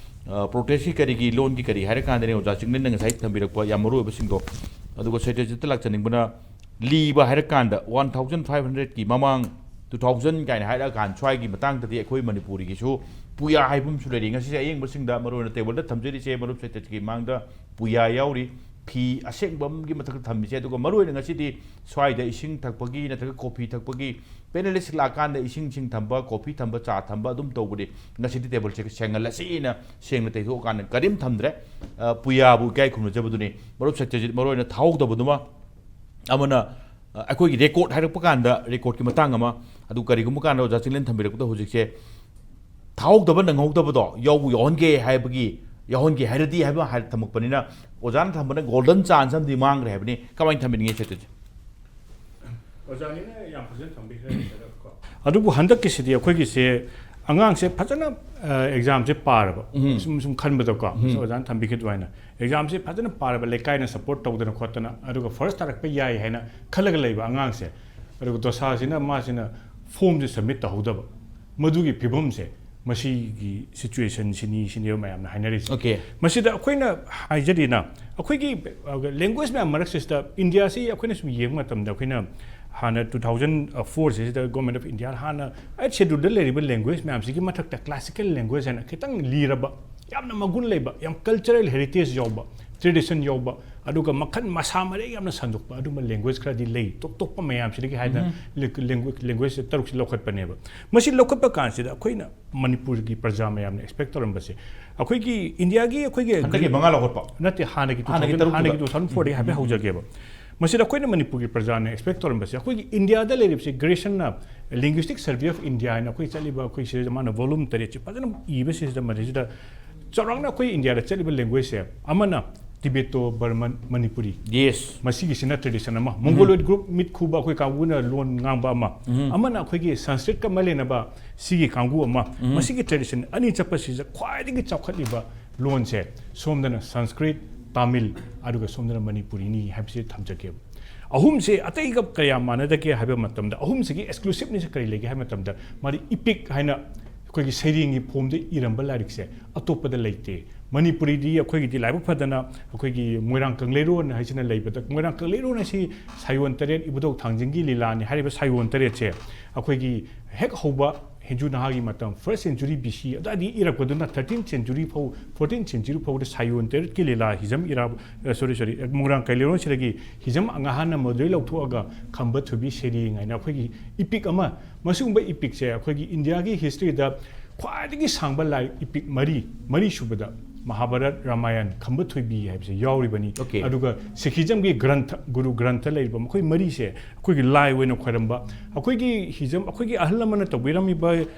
ꯑ, ꯄ꯭ꯔꯣꯇꯦꯁꯀꯤ ꯀꯔꯤꯒꯤ ꯂꯣꯟꯒꯤ ꯀꯔꯤ ꯍꯥꯏꯔ ꯀꯥꯟꯗꯅꯦ ꯑꯣꯖꯥ ꯆꯤꯡꯂꯦꯟꯅ ꯉꯁꯥꯏ ꯊꯝꯕꯤꯔꯛꯄ ꯌꯥꯝ ꯃꯔꯨ ꯑꯣꯏꯕꯁꯤꯡꯗꯣ꯫ ꯑꯗꯨꯒ ꯁꯇ꯭ꯌꯖꯤꯠꯇ ꯂꯥꯛꯆꯅꯤꯡꯕꯅ, ꯂꯤꯕ ꯍꯥꯏꯔ ꯀꯥꯟꯗ one thousand five hundredꯀꯤ ꯃꯃꯥꯡ, two thousand ꯀꯥꯏꯅ ꯍꯥꯏꯔꯛꯑꯀꯥꯟ ꯁ꯭ꯋꯥꯏꯒꯤ ꯃꯇꯥꯡꯗꯗꯤ ꯑꯩꯈꯣꯏ ꯃꯅꯤꯄꯨꯔꯤꯒꯤꯁꯨ ꯄꯨꯌꯥ ꯍꯥꯏꯕ ꯑꯃꯁꯨ ꯂꯩꯔꯤ꯫ ꯉꯁꯤꯁꯦ ꯑꯌꯦꯡꯕꯁꯤꯡꯗ ꯃꯔꯨ ꯑꯣꯏꯅ ꯇꯦꯕꯜꯗ ꯊꯝꯖꯔꯤꯁꯦ ꯃꯔꯨꯞ ꯁꯇ꯭ꯌꯖꯤꯠꯀꯤ ꯃꯥꯡꯗ ꯄꯨꯌꯥ ꯌꯥꯎꯔꯤ, ꯐꯤ ꯑꯁꯦꯡꯕ ꯑꯃꯒꯤ ꯃꯊꯛꯇ ꯊꯝꯃꯤꯁꯦ꯫ ꯑꯗꯨꯒ ꯃꯔꯨꯑꯣꯏꯅ ꯉꯁꯤꯗꯤ ꯁ꯭ꯋꯥꯏꯗ ꯏꯁꯤꯡ ꯊꯛꯄꯒꯤ ꯅꯠꯇ꯭ꯔꯒ ꯀꯣꯐꯤ ꯊꯛꯄꯒꯤ, ꯄꯦꯅꯦꯂꯤꯁ ꯂꯥꯛꯀꯥꯟꯗ ꯏꯁꯤꯡꯁꯤꯡ ꯊꯝꯕ, ꯀꯣꯐꯤ ꯊꯝꯕ, ꯆꯥ ꯊꯝꯕ ꯑꯗꯨꯝ ꯇꯧꯕꯗꯤ ꯉꯁꯤꯗꯤ ꯇꯦꯕꯜꯁꯦ ꯁꯦꯡꯍꯜꯂꯁꯤꯅ ꯁꯦꯡꯅ ꯇꯩꯊꯣꯛꯑꯀꯥꯟꯗ ꯀꯔꯤꯝ ꯊꯝꯗ꯭ꯔꯦ꯫ ꯑ, ꯄꯨꯌꯥꯕꯨ ꯏꯀꯥꯏ ꯈꯨꯝꯅꯖꯕꯗꯨꯅꯤ꯫ ꯃꯔꯨꯞ ꯁꯇ꯭ꯌꯖꯤꯠ, ꯃꯔꯨꯑꯣꯏꯅ ꯊꯥꯍꯧꯗꯕꯗꯨꯃ ꯑꯃꯅ, ꯑ, ꯑꯩꯈꯣꯏꯒꯤ ꯔꯦꯀꯣꯔꯗ ꯍꯥꯏꯔꯛꯄ ꯀꯥꯟꯗ ꯔꯦꯀꯣꯔꯗꯀꯤ ꯃꯇꯥꯡ ꯑꯃ, ꯑꯗꯨ ꯀꯔꯤꯒꯨꯝꯕ ꯀꯥꯟꯗ ꯑꯣꯖꯥ ꯆꯤꯡꯂꯦꯟ ꯊꯝꯕꯤꯔꯛꯄꯗ ꯍꯧꯖꯤꯛꯁꯦ ꯊꯥꯍꯧꯗꯕ ꯅꯪꯍꯧꯗꯕꯗꯣ ꯌꯥꯎꯕ ꯌꯥꯎꯍꯟꯒꯦ ꯍꯥꯏꯕꯒꯤ, ꯌꯥꯎꯍꯟꯒꯦ ꯍꯥꯏꯔꯗꯤ ꯍꯥꯏꯕ ꯍꯥꯏꯔ ꯊꯝꯃꯛꯄꯅꯤꯅ, ꯑꯣꯖꯥꯅ ꯊꯝꯕꯅ ꯒꯣꯜꯗꯟ ꯆꯥꯟꯁ ꯑꯃꯗꯤ ꯃꯥꯡꯈ꯭ꯔꯦ ꯍꯥꯏꯕꯅꯤ꯫ ꯀꯃꯥꯏꯅ ꯊꯝꯕꯤꯅꯤꯡꯉꯤ ꯁꯦꯇꯨꯁꯦ? ꯑꯣꯖꯥꯅꯤꯅ ꯌꯥꯝ ꯐꯖꯅ ꯊꯝꯕꯤꯈ꯭ꯔꯦ ꯁꯤꯗꯀꯣ꯫ ꯑꯗꯨꯕꯨ ꯍꯟꯗꯛꯀꯤꯁꯤꯗꯤ ꯑꯩꯈꯣꯏꯒꯤꯁꯦ ꯑꯉꯥꯡꯁꯦ ꯐꯖꯅ ꯑꯦꯛꯖꯥꯝꯁꯦ ꯄꯥꯔꯕ, ꯎꯝ꯫ ꯁꯨꯝ ꯁꯨꯝ ꯈꯟꯕꯗꯀꯣ, ꯎꯝ꯫ ꯑꯣꯖꯥꯅ ꯊꯝꯕꯤꯈꯤꯕ ꯑꯗꯨꯃꯥꯏꯅ ꯑꯦꯛꯖꯥꯝꯁꯦ ꯐꯖꯅ ꯄꯥꯔꯕ, ꯂꯩꯀꯥꯏꯅ ꯁꯞꯄꯣꯔꯠ ꯇꯧꯗꯅ ꯈꯣꯠꯇꯅ, ꯑꯗꯨꯒ ꯐꯥꯔꯁ ꯇꯥꯔꯛꯄ ꯌꯥꯏ ꯍꯥꯏꯅ ꯈꯜꯂꯒ ꯂꯩꯕ ꯑꯉꯥꯡꯁꯦ, ꯑꯗꯨꯒ ꯗꯣꯁꯥꯁꯤꯅ ꯃꯥꯁꯤꯅ ꯐꯣꯝꯁꯦ ꯁꯕꯃꯤꯠ ꯇꯧꯍꯧꯗꯕ, ꯃꯗꯨꯒꯤ ꯐꯤꯕꯝꯁꯦ ꯃꯁꯤꯒꯤ ꯁꯤꯆꯨꯋꯦꯁꯟꯁꯤꯅꯤ ꯁꯤꯅꯦꯕ ꯃꯌꯥꯝꯅ ꯍꯥꯏꯅꯔꯤꯁꯦ꯫ Okay. ꯃꯁꯤꯗ ꯑꯩꯈꯣꯏꯅ ꯍꯥꯏꯖꯔꯤꯅ, ꯑꯩꯈꯣꯏꯒꯤ ꯂꯦꯡꯒ꯭ꯋꯦꯖ ꯃꯌꯥꯝ ꯃꯔꯛꯁꯤꯗ ꯏꯟꯗꯤꯌꯥꯁꯤ ꯑꯩꯈꯣꯏꯅ ꯁꯨꯝ ꯌꯦꯡꯕ ꯃꯇꯝꯗ, ꯑꯩꯈꯣꯏꯅ ꯍꯥꯟꯅ two thousand four ꯁꯤꯗ Government of India ꯍꯥꯟꯅ ꯑꯩꯠ ꯁꯦꯗꯨꯜꯗ ꯂꯩꯔꯤꯕ ꯂꯦꯡꯒ꯭ꯋꯦꯖ ꯃꯌꯥꯝꯁꯤꯒꯤ ꯃꯊꯛꯇ ꯀ꯭ꯂꯥꯁꯤꯀꯦꯜ ꯂꯦꯡꯒ꯭ꯋꯦꯖ ꯍꯥꯏꯅ ꯈꯤꯇꯪ ꯂꯤꯔꯕ, ꯌꯥꯝꯅ ꯃꯒꯨꯟ ꯂꯩꯕ, ꯌꯥꯝ ꯀꯜꯆꯔꯦꯜ ꯍꯦꯔꯤꯇꯦꯖ ꯌꯥꯎꯕ, ꯇ꯭ꯔꯦꯗꯤꯁꯟ ꯌꯥꯎꯕ, ꯑꯗꯨꯒ ꯃꯈꯜ ꯃꯁꯥ ꯃꯔꯦꯡ ꯌꯥꯝꯅ ꯁꯟꯗꯣꯛꯄ ꯑꯗꯨꯝꯕ ꯂꯦꯡꯒ꯭ꯋꯦꯖ ꯈꯔꯗꯤ ꯂꯩ꯫ ꯇꯣꯞ ꯇꯣꯞꯄ ꯃꯌꯥꯝꯁꯤꯗꯒꯤ ꯍꯥꯏꯅ ꯂꯦꯡꯒ꯭ꯋꯦꯖ ꯇꯔꯨꯛꯁꯤ ꯂꯧꯈꯠꯄꯅꯦꯕ꯫ ꯃꯁꯤ ꯂꯧꯈꯠꯄ ꯀꯥꯟꯁꯤꯗ ꯑꯩꯈꯣꯏꯅ ꯃꯅꯤꯄꯨꯔꯒꯤ ꯄ꯭ꯔꯖꯥ ꯃꯌꯥꯝꯅ ꯑꯦꯛꯁꯄꯦꯛ ꯇꯧꯔꯝꯕꯁꯦ, ꯑꯩꯈꯣꯏꯒꯤ ꯏꯟꯗꯤꯌꯥꯒꯤ ꯑꯩꯈꯣꯏꯒꯤ ꯍꯟꯗꯛꯀꯤ ꯃꯉꯥ ꯂꯧꯈꯠꯄ? ꯅꯠꯇꯦ, ꯍꯥꯟꯅꯒꯤ two ꯍꯥꯟꯅꯒꯤ thousand ꯇꯔꯨꯛꯇꯨꯗ꯫ ꯍꯥꯟꯅꯒꯤ two thousand fourꯗꯒꯤ ꯍꯥꯏꯐꯦꯠ ꯍꯧꯖꯒꯦꯕ꯫ ꯃꯁꯤꯗ ꯑꯩꯈꯣꯏꯅ ꯃꯅꯤꯄꯨꯔꯒꯤ ꯄ꯭ꯔꯖꯥꯅ ꯑꯦꯛꯁꯄꯦꯛ ꯇꯧꯔꯝꯕꯁꯦ, ꯑꯩꯈꯣꯏꯒꯤ ꯏꯟꯗꯤꯌꯥꯗ ꯂꯩꯔꯤꯕꯁꯦ, ꯒ꯭ꯔꯦꯁꯟꯅ Linguistic Survey of India ꯍꯥꯏꯅ ꯑꯩꯈꯣꯏ ꯆꯠꯂꯤꯕ, ꯑꯩꯈꯣꯏ ꯁꯤꯗ ꯃꯥꯅ volume ꯇꯔꯦꯠꯁꯦ ꯐꯖꯅ ꯏꯕ ꯁꯤꯁꯤꯗ, ꯃꯁꯤꯗ ꯆꯥꯎꯔꯥꯛꯅ ꯑꯩꯈꯣꯏ ꯏꯟꯗꯤꯌꯥꯗ ꯆꯠꯂꯤꯕ ꯂꯦꯡꯒ꯭ꯋꯦꯖꯁꯦ, ꯑꯃꯅ Tibeto Burman Manipuri, Yes. ꯃꯁꯤꯒꯤꯁꯤꯅ ꯇ꯭ꯔꯦꯗꯤꯁꯟ ꯑꯃ, ꯃꯣꯡꯒꯣꯂꯣꯏꯗ ꯒ꯭ꯔꯨꯞ ꯃꯤꯠ ꯈꯨꯕ ꯑꯩꯈꯣꯏ ꯀꯥꯡꯕꯨꯅ ꯂꯣꯟ ꯉꯥꯡꯕ ꯑꯃ, ꯎꯝ꯫ ꯑꯃꯅ ꯑꯩꯈꯣꯏꯒꯤ ꯁꯪꯁꯀ꯭ꯔꯤꯠꯀ ꯃꯔꯤ ꯂꯩꯅꯕ ꯁꯤꯒꯤ ꯀꯥꯡꯕꯨ ꯑꯃ, ꯎꯝ꯫ ꯃꯁꯤꯒꯤ ꯇ꯭ꯔꯦꯗꯤꯁꯟ ꯑꯅꯤ ꯆꯠꯄꯁꯤꯗ ꯈ꯭ꯋꯥꯏꯗꯒꯤ ꯆꯥꯎꯈꯠꯂꯤꯕ ꯂꯣꯟꯁꯦ, ꯁꯣꯝꯗꯅ ꯁꯪꯁꯀ꯭ꯔꯤꯠ, ꯇꯥꯃꯤꯜ, ꯑꯗꯨꯒ ꯁꯣꯝꯗꯅ ꯃꯅꯤꯄꯨꯔꯤꯅꯤ ꯍꯥꯏꯕꯁꯤ ꯊꯝꯖꯒꯦꯕ꯫ ꯑꯍꯨꯝꯁꯦ ꯑꯇꯩꯒ ꯀꯌꯥ ꯃꯥꯟꯅꯗꯒꯦ ꯍꯥꯏꯕ ꯃꯇꯝꯗ, ꯑꯍꯨꯝꯁꯤꯒꯤ ꯑꯦꯛꯁꯀ꯭ꯂꯨꯁꯤꯞꯅꯦꯁꯁꯦ ꯀꯔꯤ ꯂꯩꯒꯦ ꯍꯥꯏꯕ ꯃꯇꯝꯗ, ꯃꯥꯗꯤ ꯏꯄꯤꯛ ꯍꯥꯏꯅ ꯑꯩꯈꯣꯏꯒꯤ ꯁꯩꯔꯦꯡꯒꯤ ꯐꯣꯝꯗ ꯏꯔꯝꯕ ꯂꯥꯏꯔꯤꯛꯁꯦ ꯑꯇꯣꯞꯄꯗ ꯂꯩꯇꯦ꯫ ꯃꯅꯤꯄꯨꯔꯤꯗꯤ ꯑꯩꯈꯣꯏꯒꯤꯗꯤ ꯂꯥꯏꯕꯛ ꯐꯗꯅ ꯑꯩꯈꯣꯏꯒꯤ ꯃꯣꯏꯔꯥꯡ ꯀꯪꯂꯩꯔꯣꯟ ꯍꯥꯏꯁꯤꯅ ꯂꯩꯕꯗ, ꯃꯣꯏꯔꯥꯡ ꯀꯪꯂꯩꯔꯣꯟ ꯑꯁꯤ ꯁꯥꯌꯣꯟ ꯇꯔꯦꯠ ꯏꯕꯨꯙꯧ ꯊꯥꯡꯖꯤꯡꯒꯤ ꯂꯤꯂꯥꯅꯤ ꯍꯥꯏꯔꯤꯕ ꯁꯥꯌꯣꯟ ꯇꯔꯦꯠꯁꯦ ꯑꯩꯈꯣꯏꯒꯤ ꯍꯦꯛ ꯍꯧꯕ ꯍꯦꯟꯖꯨ ꯅꯍꯥꯒꯤ ꯃꯇꯝ, first century B C ꯑꯗꯨꯋꯥꯏꯗꯒꯤ ꯏꯔꯛꯄꯗꯨꯅ thirteenth century ꯐꯥꯎ, fourteenth century ꯐꯥꯎꯗ ꯁꯥꯌꯣꯟ ꯇꯔꯦꯠꯀꯤ ꯂꯤꯂꯥ, ꯍꯤꯖꯝ ꯏꯔꯥ, sorry, sorry, ꯃꯣꯏꯔꯥꯡ ꯀꯩꯂꯩꯔꯣꯟꯁꯤꯗꯒꯤ ꯍꯤꯖꯝ ꯑꯉꯥꯍꯥꯟꯅ ꯃꯗꯨꯗꯩ ꯂꯧꯊꯣꯛꯑꯒ ꯈꯝꯕ ꯊꯣꯏꯕꯤ ꯁꯩꯔꯦꯡ ꯍꯥꯏꯅ ꯑꯩꯈꯣꯏꯒꯤ epic ꯑꯃ, ꯃꯁꯤꯒꯨꯝꯕ epicꯁꯦ ꯑꯩꯈꯣꯏꯒꯤ ꯏꯟꯗꯤꯌꯥꯒꯤ historyꯗ ꯈ꯭ꯋꯥꯏꯗꯒꯤ ꯁꯥꯡꯕ ꯂꯥꯏꯔꯤꯛ epic ꯃꯔꯤ, ꯃꯔꯤ ꯁꯨꯕꯗ ꯃꯍꯥꯚꯥꯔꯠ, ꯔꯥꯃꯥꯌꯟ, ꯈꯝꯕ ꯊꯣꯏꯕꯤ ꯍꯥꯏꯕꯁꯦ ꯌꯥꯎꯔꯤꯕꯅꯤ꯫ Okay. ꯑꯗꯨꯒ ꯁꯤꯈꯤꯖꯝꯒꯤ ꯒ꯭ꯔꯟꯊ, ꯒꯨꯔꯨ ꯒ꯭ꯔꯟꯊ ꯂꯩꯔꯤꯕ ꯃꯈꯣꯏ ꯃꯔꯤꯁꯦ ꯑꯩꯈꯣꯏꯒꯤ ꯂꯥꯏ ꯑꯣꯏꯅ ꯈꯣꯏꯔꯝꯕ, ꯑꯩꯈꯣꯏꯒꯤ ꯍꯤꯖꯝ, ꯑꯩꯈꯣꯏꯒꯤ ꯑꯍꯜ ꯂꯃꯟꯅ ꯇꯧꯕꯤꯔꯝꯃꯤꯕ,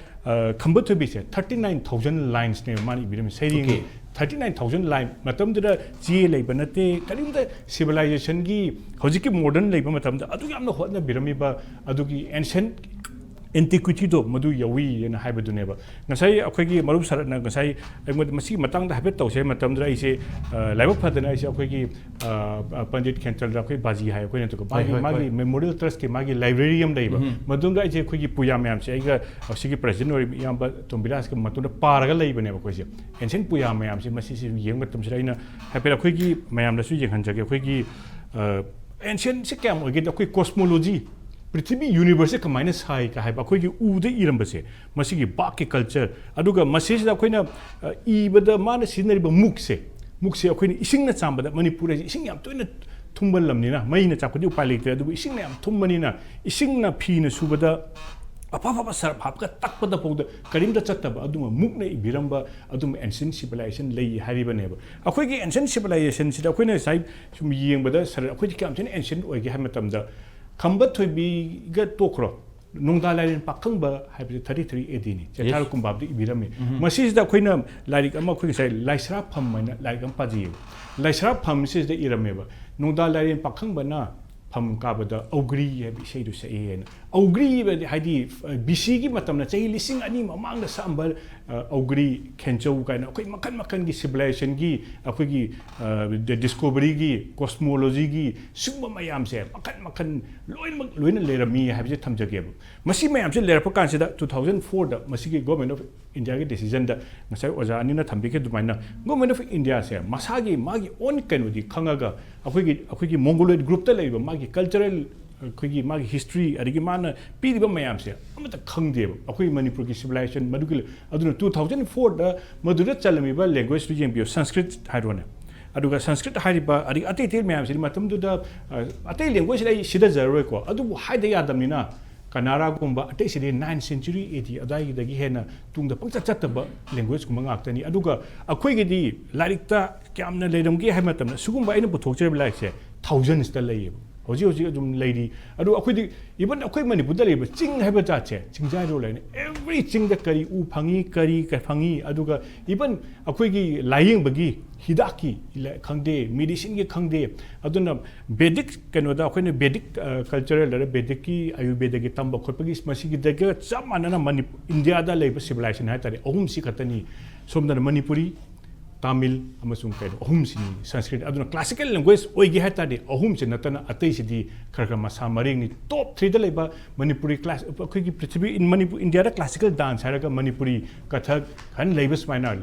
ꯑ, ꯈꯝꯕ ꯊꯣꯏꯕꯤꯁꯦ thirty nine thousand linesꯅꯦꯕ ꯃꯥꯅ ꯏꯕꯤꯔꯝꯃꯤ ꯁꯩꯔꯦꯡ꯫ Okay. Thirty nine thousand line꯫ ꯃꯇꯝꯗꯨꯗ ꯆꯦ ꯂꯩꯕ ꯅꯠꯇꯦ, ꯀꯔꯤꯝꯇ civilizationꯒꯤ, ꯍꯧꯖꯤꯛꯀꯤ modern ꯂꯩꯕ ꯃꯇꯝꯗ ꯑꯗꯨ ꯌꯥꯝꯅ ꯍꯣꯠꯅꯕꯤꯔꯝꯃꯤꯕ ꯑꯗꯨꯒꯤ ancient antiquityꯗꯣ ꯃꯗꯨ ꯌꯧꯏ ꯍꯥꯏꯅ ꯍꯥꯏꯕꯗꯨꯅꯦꯕ꯫ ꯉꯁꯥꯏ ꯑꯩꯈꯣꯏꯒꯤ ꯃꯔꯨꯞ ꯁꯔꯠꯅ ꯉꯁꯥꯏ ꯑꯩꯉꯣꯟꯗ ꯃꯁꯤꯒꯤ ꯃꯇꯥꯡꯗ ꯍꯥꯏꯐꯦꯠ ꯇꯧꯁꯦ ꯍꯥꯏꯕ ꯃꯇꯝꯗꯨꯗ ꯑꯩꯁꯦ, ꯑ, ꯂꯥꯏꯕꯛ ꯐꯗꯅ ꯑꯩꯁꯦ ꯑꯩꯈꯣꯏꯒꯤ, ꯑ, ꯑ, ꯄꯟꯗꯤꯠ ꯈꯦꯟꯆꯟꯗ꯭ꯔ, ꯑꯩꯈꯣꯏ ꯕꯥꯖꯤ ꯍꯥꯏ ꯑꯩꯈꯣꯏꯅ, ꯑꯗꯨꯒ ꯃꯥꯒꯤ, ꯍꯣꯏ, ꯍꯣꯏ, ꯃꯥꯒꯤ ꯍꯣꯏ꯫ Memorial Trustꯀꯤ ꯃꯥꯒꯤ library ꯑꯃ ꯂꯩꯕ꯫ ꯎꯝ꯫ ꯃꯗꯨꯝꯗ ꯑꯩꯁꯦ ꯑꯩꯈꯣꯏꯒꯤ ꯄꯨꯌꯥ ꯃꯌꯥꯝꯁꯦ ꯑꯩꯒ ꯑꯁꯤꯒꯤ president ꯑꯣꯏꯔꯤꯕ ꯏꯌꯥꯝꯕ ꯇꯣꯝꯕꯤꯔꯥꯖꯀ ꯃꯇꯨꯡꯗ ꯄꯥꯔꯒ ꯂꯩꯕꯅꯦꯕ ꯑꯩꯈꯣꯏꯁꯦ꯫ Ancient ꯄꯨꯌꯥ ꯃꯌꯥꯝꯁꯦ ꯃꯁꯤꯁꯦ ꯌꯦꯡꯕ ꯃꯇꯝꯁꯤꯗ ꯑꯩꯅ ꯍꯥꯏꯐꯦꯠ ꯑꯩꯈꯣꯏꯒꯤ ꯃꯌꯥꯝꯗꯁꯨ ꯌꯦꯡꯍꯟꯖꯒꯦ꯫ ꯑꯩꯈꯣꯏꯒꯤ, ꯑ, ancientꯁꯦ ꯀꯌꯥꯝ ꯑꯣꯏꯒꯦꯗ ꯑꯩꯈꯣꯏ cosmology, ꯄ꯭ꯔꯤꯊꯤꯕꯤ universeꯁꯦ ꯀꯃꯥꯏꯅ ꯁꯥꯏ ꯀ ꯍꯥꯏꯕ ꯑꯩꯈꯣꯏꯒꯤ ꯎꯗ ꯏꯔꯝꯕꯁꯦ, ꯃꯁꯤꯒꯤ ꯕꯥꯛꯀꯤ culture, ꯑꯗꯨꯒ ꯃꯁꯤꯁꯤꯗ ꯑꯩꯈꯣꯏꯅ, ꯑ, ꯏꯕꯗ ꯃꯥꯅ ꯁꯤꯖꯤꯟꯅꯔꯤꯕ ꯃꯨꯛꯁꯦ, ꯃꯨꯛꯁꯦ ꯑꯩꯈꯣꯏꯅ ꯏꯁꯤꯡꯅ ꯆꯥꯝꯕꯗ, ꯃꯅꯤꯄꯨꯔ ꯍꯥꯏꯁꯦ ꯏꯁꯤꯡ ꯌꯥꯝ ꯇꯣꯏꯅ ꯊꯨꯝꯕ ꯂꯝꯅꯤꯅ, ꯃꯩꯅ ꯆꯥꯛꯄꯗꯤ ꯎꯄꯥꯏ ꯂꯩꯇ꯭ꯔꯦ, ꯑꯗꯨꯕꯨ ꯏꯁꯤꯡꯅ ꯌꯥꯝ ꯊꯨꯝꯕꯅꯤꯅ ꯏꯁꯤꯡꯅ ꯐꯤꯅ ꯁꯨꯕꯗ ꯑꯐ ꯑꯐꯕ ꯁꯔꯞ ꯍꯥꯞꯄꯒ ꯇꯛꯄꯗ ꯐꯥꯎꯗ ꯀꯔꯤꯝꯇ ꯆꯠꯇꯕ ꯑꯗꯨꯝꯕ ꯃꯨꯛꯅ ꯏꯕꯤꯔꯝꯕ ꯑꯗꯨꯝꯕ ancient civilization ꯂꯩ ꯍꯥꯏꯔꯤꯕꯅꯦꯕ꯫ ꯑꯩꯈꯣꯏꯒꯤ ancient civilizationꯁꯤꯗ ꯑꯩꯈꯣꯏꯅ ꯉꯁꯥꯏ ꯁꯨꯝ ꯌꯦꯡꯕꯗ, ꯁꯔ, ꯑꯩꯈꯣꯏꯁꯦ ꯀꯌꯥꯝ ꯊꯤꯅ ancient ꯑꯣꯏꯒꯦ ꯍꯥꯏꯕ ꯃꯇꯝꯗ, ꯈꯝꯕ ꯊꯣꯏꯕꯤꯒ ꯇꯣꯛꯈ꯭ꯔꯣ, ꯅꯣꯡꯗꯥ ꯂꯥꯏꯔꯦꯟ ꯄꯥꯈꯪꯕ ꯍꯥꯏꯕꯁꯦ thirty three A Dꯅꯤ, Cheitharol Yes. ꯀꯨꯝꯕꯥꯞꯇ ꯏꯕꯤꯔꯝꯃꯤ꯫ ꯎꯝ꯫ ꯃꯁꯤꯁꯤꯗ ꯑꯩꯈꯣꯏꯅ ꯂꯥꯏꯔꯤꯛ ꯑꯃ, ꯑꯩꯈꯣꯏ ꯉꯁꯥꯏ ꯂꯥꯏꯁ꯭ꯔꯥꯞꯐꯝ ꯍꯥꯏꯅ ꯂꯥꯏꯔꯤꯛ ꯑꯃ ꯄꯥꯖꯩꯌꯦꯕ꯫ ꯂꯥꯏꯁ꯭ꯔꯥꯞꯐꯝꯁꯤꯗ ꯏꯔꯝꯃꯦꯕ, ꯅꯣꯡꯗꯥ ꯂꯥꯏꯔꯦꯟ ꯄꯥꯈꯪꯕꯅ ꯐꯝ ꯀꯥꯕꯗ ꯑꯧꯒ꯭ꯔꯤ ꯍꯥꯏꯕ ꯏꯁꯩꯗꯨ ꯁꯛꯏ ꯍꯥꯏꯅ꯫ ꯑꯧꯒ꯭ꯔꯤ ꯍꯥꯏꯕꯗꯤ, ꯍꯥꯏꯗꯤ, ꯕꯤ ꯁꯤꯒꯤ ꯃꯇꯝꯗ ꯆꯍꯤ ꯂꯤꯁꯤꯡ ꯑꯅꯤ ꯃꯃꯥꯡꯗ ꯁꯛꯑꯝꯕ, ꯑ, ꯑꯧꯒ꯭ꯔꯤ, ꯈꯦꯟꯆꯧ ꯀꯥꯏꯅ ꯑꯩꯈꯣꯏ ꯃꯈꯜ ꯃꯈꯜꯒꯤ civilizationꯒꯤ, ꯑꯩꯈꯣꯏꯒꯤ, ꯑ, discoveryꯒꯤ, cosmologyꯒꯤ, ꯁꯤꯒꯨꯝꯕ ꯃꯌꯥꯝꯁꯦ ꯃꯈꯜ ꯃꯈꯜ ꯂꯣꯏꯅꯃꯛ ꯂꯣꯏꯅ ꯂꯩꯔꯝꯃꯤ ꯍꯥꯏꯕꯁꯦ ꯊꯝꯖꯒꯦꯕ꯫ ꯃꯁꯤ ꯃꯌꯥꯝꯁꯦ ꯂꯩꯔꯛꯄ ꯀꯥꯟꯁꯤꯗ two thousand fourꯗ ꯃꯁꯤꯒꯤ Government of Indiaꯒꯤ decisionꯗ ꯉꯁꯥꯏ ꯑꯣꯖꯥ ꯑꯅꯤꯅ ꯊꯝꯕꯤꯈꯤꯕ ꯑꯗꯨꯃꯥꯏꯅ Government of Indiaꯁꯦ ꯃꯁꯥꯒꯤ ꯃꯥꯒꯤ own ꯀꯩꯅꯣꯗꯤ ꯈꯪꯉꯒ ꯑꯩꯈꯣꯏꯒꯤ, ꯑꯩꯈꯣꯏꯒꯤ Mongoloid groupꯇ ꯂꯩꯔꯤꯕ ꯃꯥꯒꯤ cultural, ꯑꯩꯈꯣꯏꯒꯤ ꯃꯥꯒꯤ ꯍꯤꯁꯇ꯭ꯔꯤ, ꯑꯗꯒꯤ ꯃꯥꯅ ꯄꯤꯔꯤꯕ ꯃꯌꯥꯝꯁꯦ ꯑꯃꯠꯇ ꯈꯪꯗꯦꯕ ꯑꯩꯈꯣꯏ ꯃꯅꯤꯄꯨꯔꯒꯤ ꯁꯤꯚꯤꯂꯥꯏꯖꯦꯁꯟ ꯃꯗꯨꯒꯤ꯫ ꯑꯗꯨꯅ ꯇꯨ ꯊꯥꯎꯖꯟ ꯐꯣꯔꯗ ꯃꯗꯨꯗ ꯆꯜꯂꯝꯃꯤꯕ ꯂꯦꯡꯒ꯭ꯋꯦꯖꯇꯨ ꯌꯦꯡꯕꯤꯌꯨ, ꯁꯪꯁꯀ꯭ꯔꯤꯠ ꯍꯥꯏꯔꯣꯅꯦ꯫ ꯑꯗꯨꯒ ꯁꯪꯁꯀ꯭ꯔꯤꯠ ꯍꯥꯏꯔꯤꯕ, ꯑꯗꯒꯤ ꯑꯇꯩ ꯑꯇꯩ ꯃꯌꯥꯝꯁꯤꯗꯤ ꯃꯇꯝꯗꯨꯗ, ꯑ, ꯑꯇꯩ ꯂꯦꯡꯒ꯭ꯋꯦꯖꯁꯤꯗꯤ ꯑꯩ ꯁꯤꯗꯖꯔꯔꯣꯏꯀꯣ, ꯑꯗꯨꯕꯨ ꯍꯥꯏꯗ ꯌꯥꯗꯕꯅꯤꯅ ꯀꯅꯥꯔꯥꯒꯨꯝꯕ ꯑꯇꯩꯁꯤꯗꯤ ꯅꯥꯏꯟ ꯁꯦꯟꯆꯨꯔꯤ ꯑꯦ ꯗꯤ ꯑꯗꯨꯋꯥꯏꯗꯒꯤ ꯍꯦꯟꯅ ꯇꯨꯡꯗ ꯄꯪꯆꯠ ꯆꯠꯇꯕ ꯂꯦꯡꯒ꯭ꯋꯦꯖꯀꯨꯝꯕ ꯉꯥꯛꯇꯅꯤ꯫ ꯑꯗꯨꯒ ꯑꯩꯈꯣꯏꯒꯤꯗꯤ ꯂꯥꯏꯔꯤꯛꯇ ꯀꯌꯥꯝꯅ ꯂꯩꯔꯝꯒꯦ ꯍꯥꯏꯕ ꯃꯇꯝꯗ, ꯁꯤꯒꯨꯝꯕ ꯑꯩꯅ ꯄꯨꯊꯣꯛꯆꯔꯤꯕ ꯂꯥꯏꯔꯤꯛꯁꯦ ꯊꯥꯎꯖꯟꯁꯇ ꯂꯩꯌꯦꯕ, ꯍꯧꯖꯤꯛ ꯍꯧꯖꯤꯛ ꯑꯗꯨꯝ ꯂꯩꯔꯤ꯫ ꯑꯗꯨ ꯑꯩꯈꯣꯏꯗꯤ, ꯏꯚꯟ ꯑꯩꯈꯣꯏ ꯃꯅꯤꯄꯨꯔꯗ ꯂꯩꯔꯤꯕ ꯆꯤꯡ ꯍꯥꯏꯕ ꯖꯥꯠꯁꯦ, ꯆꯤꯡꯖꯥꯏꯔꯣꯜ ꯍꯥꯏꯅ, ꯑꯦꯚ꯭ꯔꯤ ꯆꯤꯡꯗ ꯀꯔꯤ ꯎ ꯐꯪꯉꯤ, ꯀꯔꯤ ꯀ-, ꯐꯪꯉꯤ, ꯑꯗꯨꯒ ꯏꯚꯟ ꯑꯩꯈꯣꯏꯒꯤ ꯂꯥꯏꯌꯦꯡꯕꯒꯤ ꯍꯤꯗꯥꯛꯀꯤ ꯂ-, ꯈꯪꯗꯦ, ꯃꯦꯗꯤꯁꯤꯟꯒꯤ ꯈꯪꯗꯦ, ꯑꯗꯨꯅ ꯕꯦꯗꯤꯛ ꯀꯩꯅꯣꯗ ꯑꯩꯈꯣꯏꯅ ꯕꯦꯗꯤꯛ, ꯑ, ꯀꯜꯆꯔꯦꯜꯗ ꯕꯦꯗꯤꯛꯀꯤ ꯑꯌꯨꯔꯕꯦꯗꯒꯤ ꯇꯝꯕ ꯈꯣꯠꯄꯒꯤ ꯃꯁꯤꯒꯤꯗꯒ ꯆꯞ ꯃꯥꯟꯅꯅ ꯃꯅꯤ-, ꯏꯟꯗꯤꯌꯥꯗ ꯂꯩꯕ ꯁꯤꯚꯤꯂꯥꯏꯖꯦꯁꯟ ꯍꯥꯏ ꯇꯥꯔꯦ, ꯑꯍꯨꯝꯁꯤ ꯈꯛꯇꯅꯤ꯫ ꯁꯣꯝꯗꯅ ꯃꯅꯤꯄꯨꯔꯤ, ꯇꯥꯃꯤꯜ ꯑꯃꯁꯨꯡ ꯀꯩꯅꯣ, ꯑꯍꯨꯝꯁꯤꯅꯤ ꯁꯪꯁꯀ꯭ꯔꯤꯠ꯫ ꯑꯗꯨꯅ ꯀ꯭ꯂꯥꯁꯤꯀꯦꯜ ꯂꯦꯡꯒ꯭ꯋꯦꯖ ꯑꯣꯏꯒꯦ ꯍꯥꯏ ꯇꯥꯔꯗꯤ ꯑꯍꯨꯝꯁꯤ ꯅꯠꯇꯅ ꯑꯇꯩꯁꯤꯗꯤ ꯈꯔ ꯈꯔ ꯃꯁꯥ ꯃꯔꯦꯡꯅꯤ꯫ ꯇꯣꯞ ꯊ꯭ꯔꯤꯗ ꯂꯩꯕ ꯃꯅꯤꯄꯨꯔꯤ ꯀ꯭ꯂꯥꯁ-, ꯑꯩꯈꯣꯏꯒꯤ ꯄ꯭ꯔꯤꯊꯤꯕꯤ, ꯏꯟ ꯃꯅꯤꯄꯨꯔ, ꯏꯟꯗꯤꯌꯥꯗ ꯀ꯭ꯂꯥꯁꯤꯀꯦꯜ ꯗꯥꯟꯁ ꯍꯥꯏꯔꯒ ꯃꯅꯤꯄꯨꯔꯤ ꯀꯊꯛ ꯍꯥꯏꯅ ꯂꯩꯕ ꯁꯨꯃꯥꯏꯅ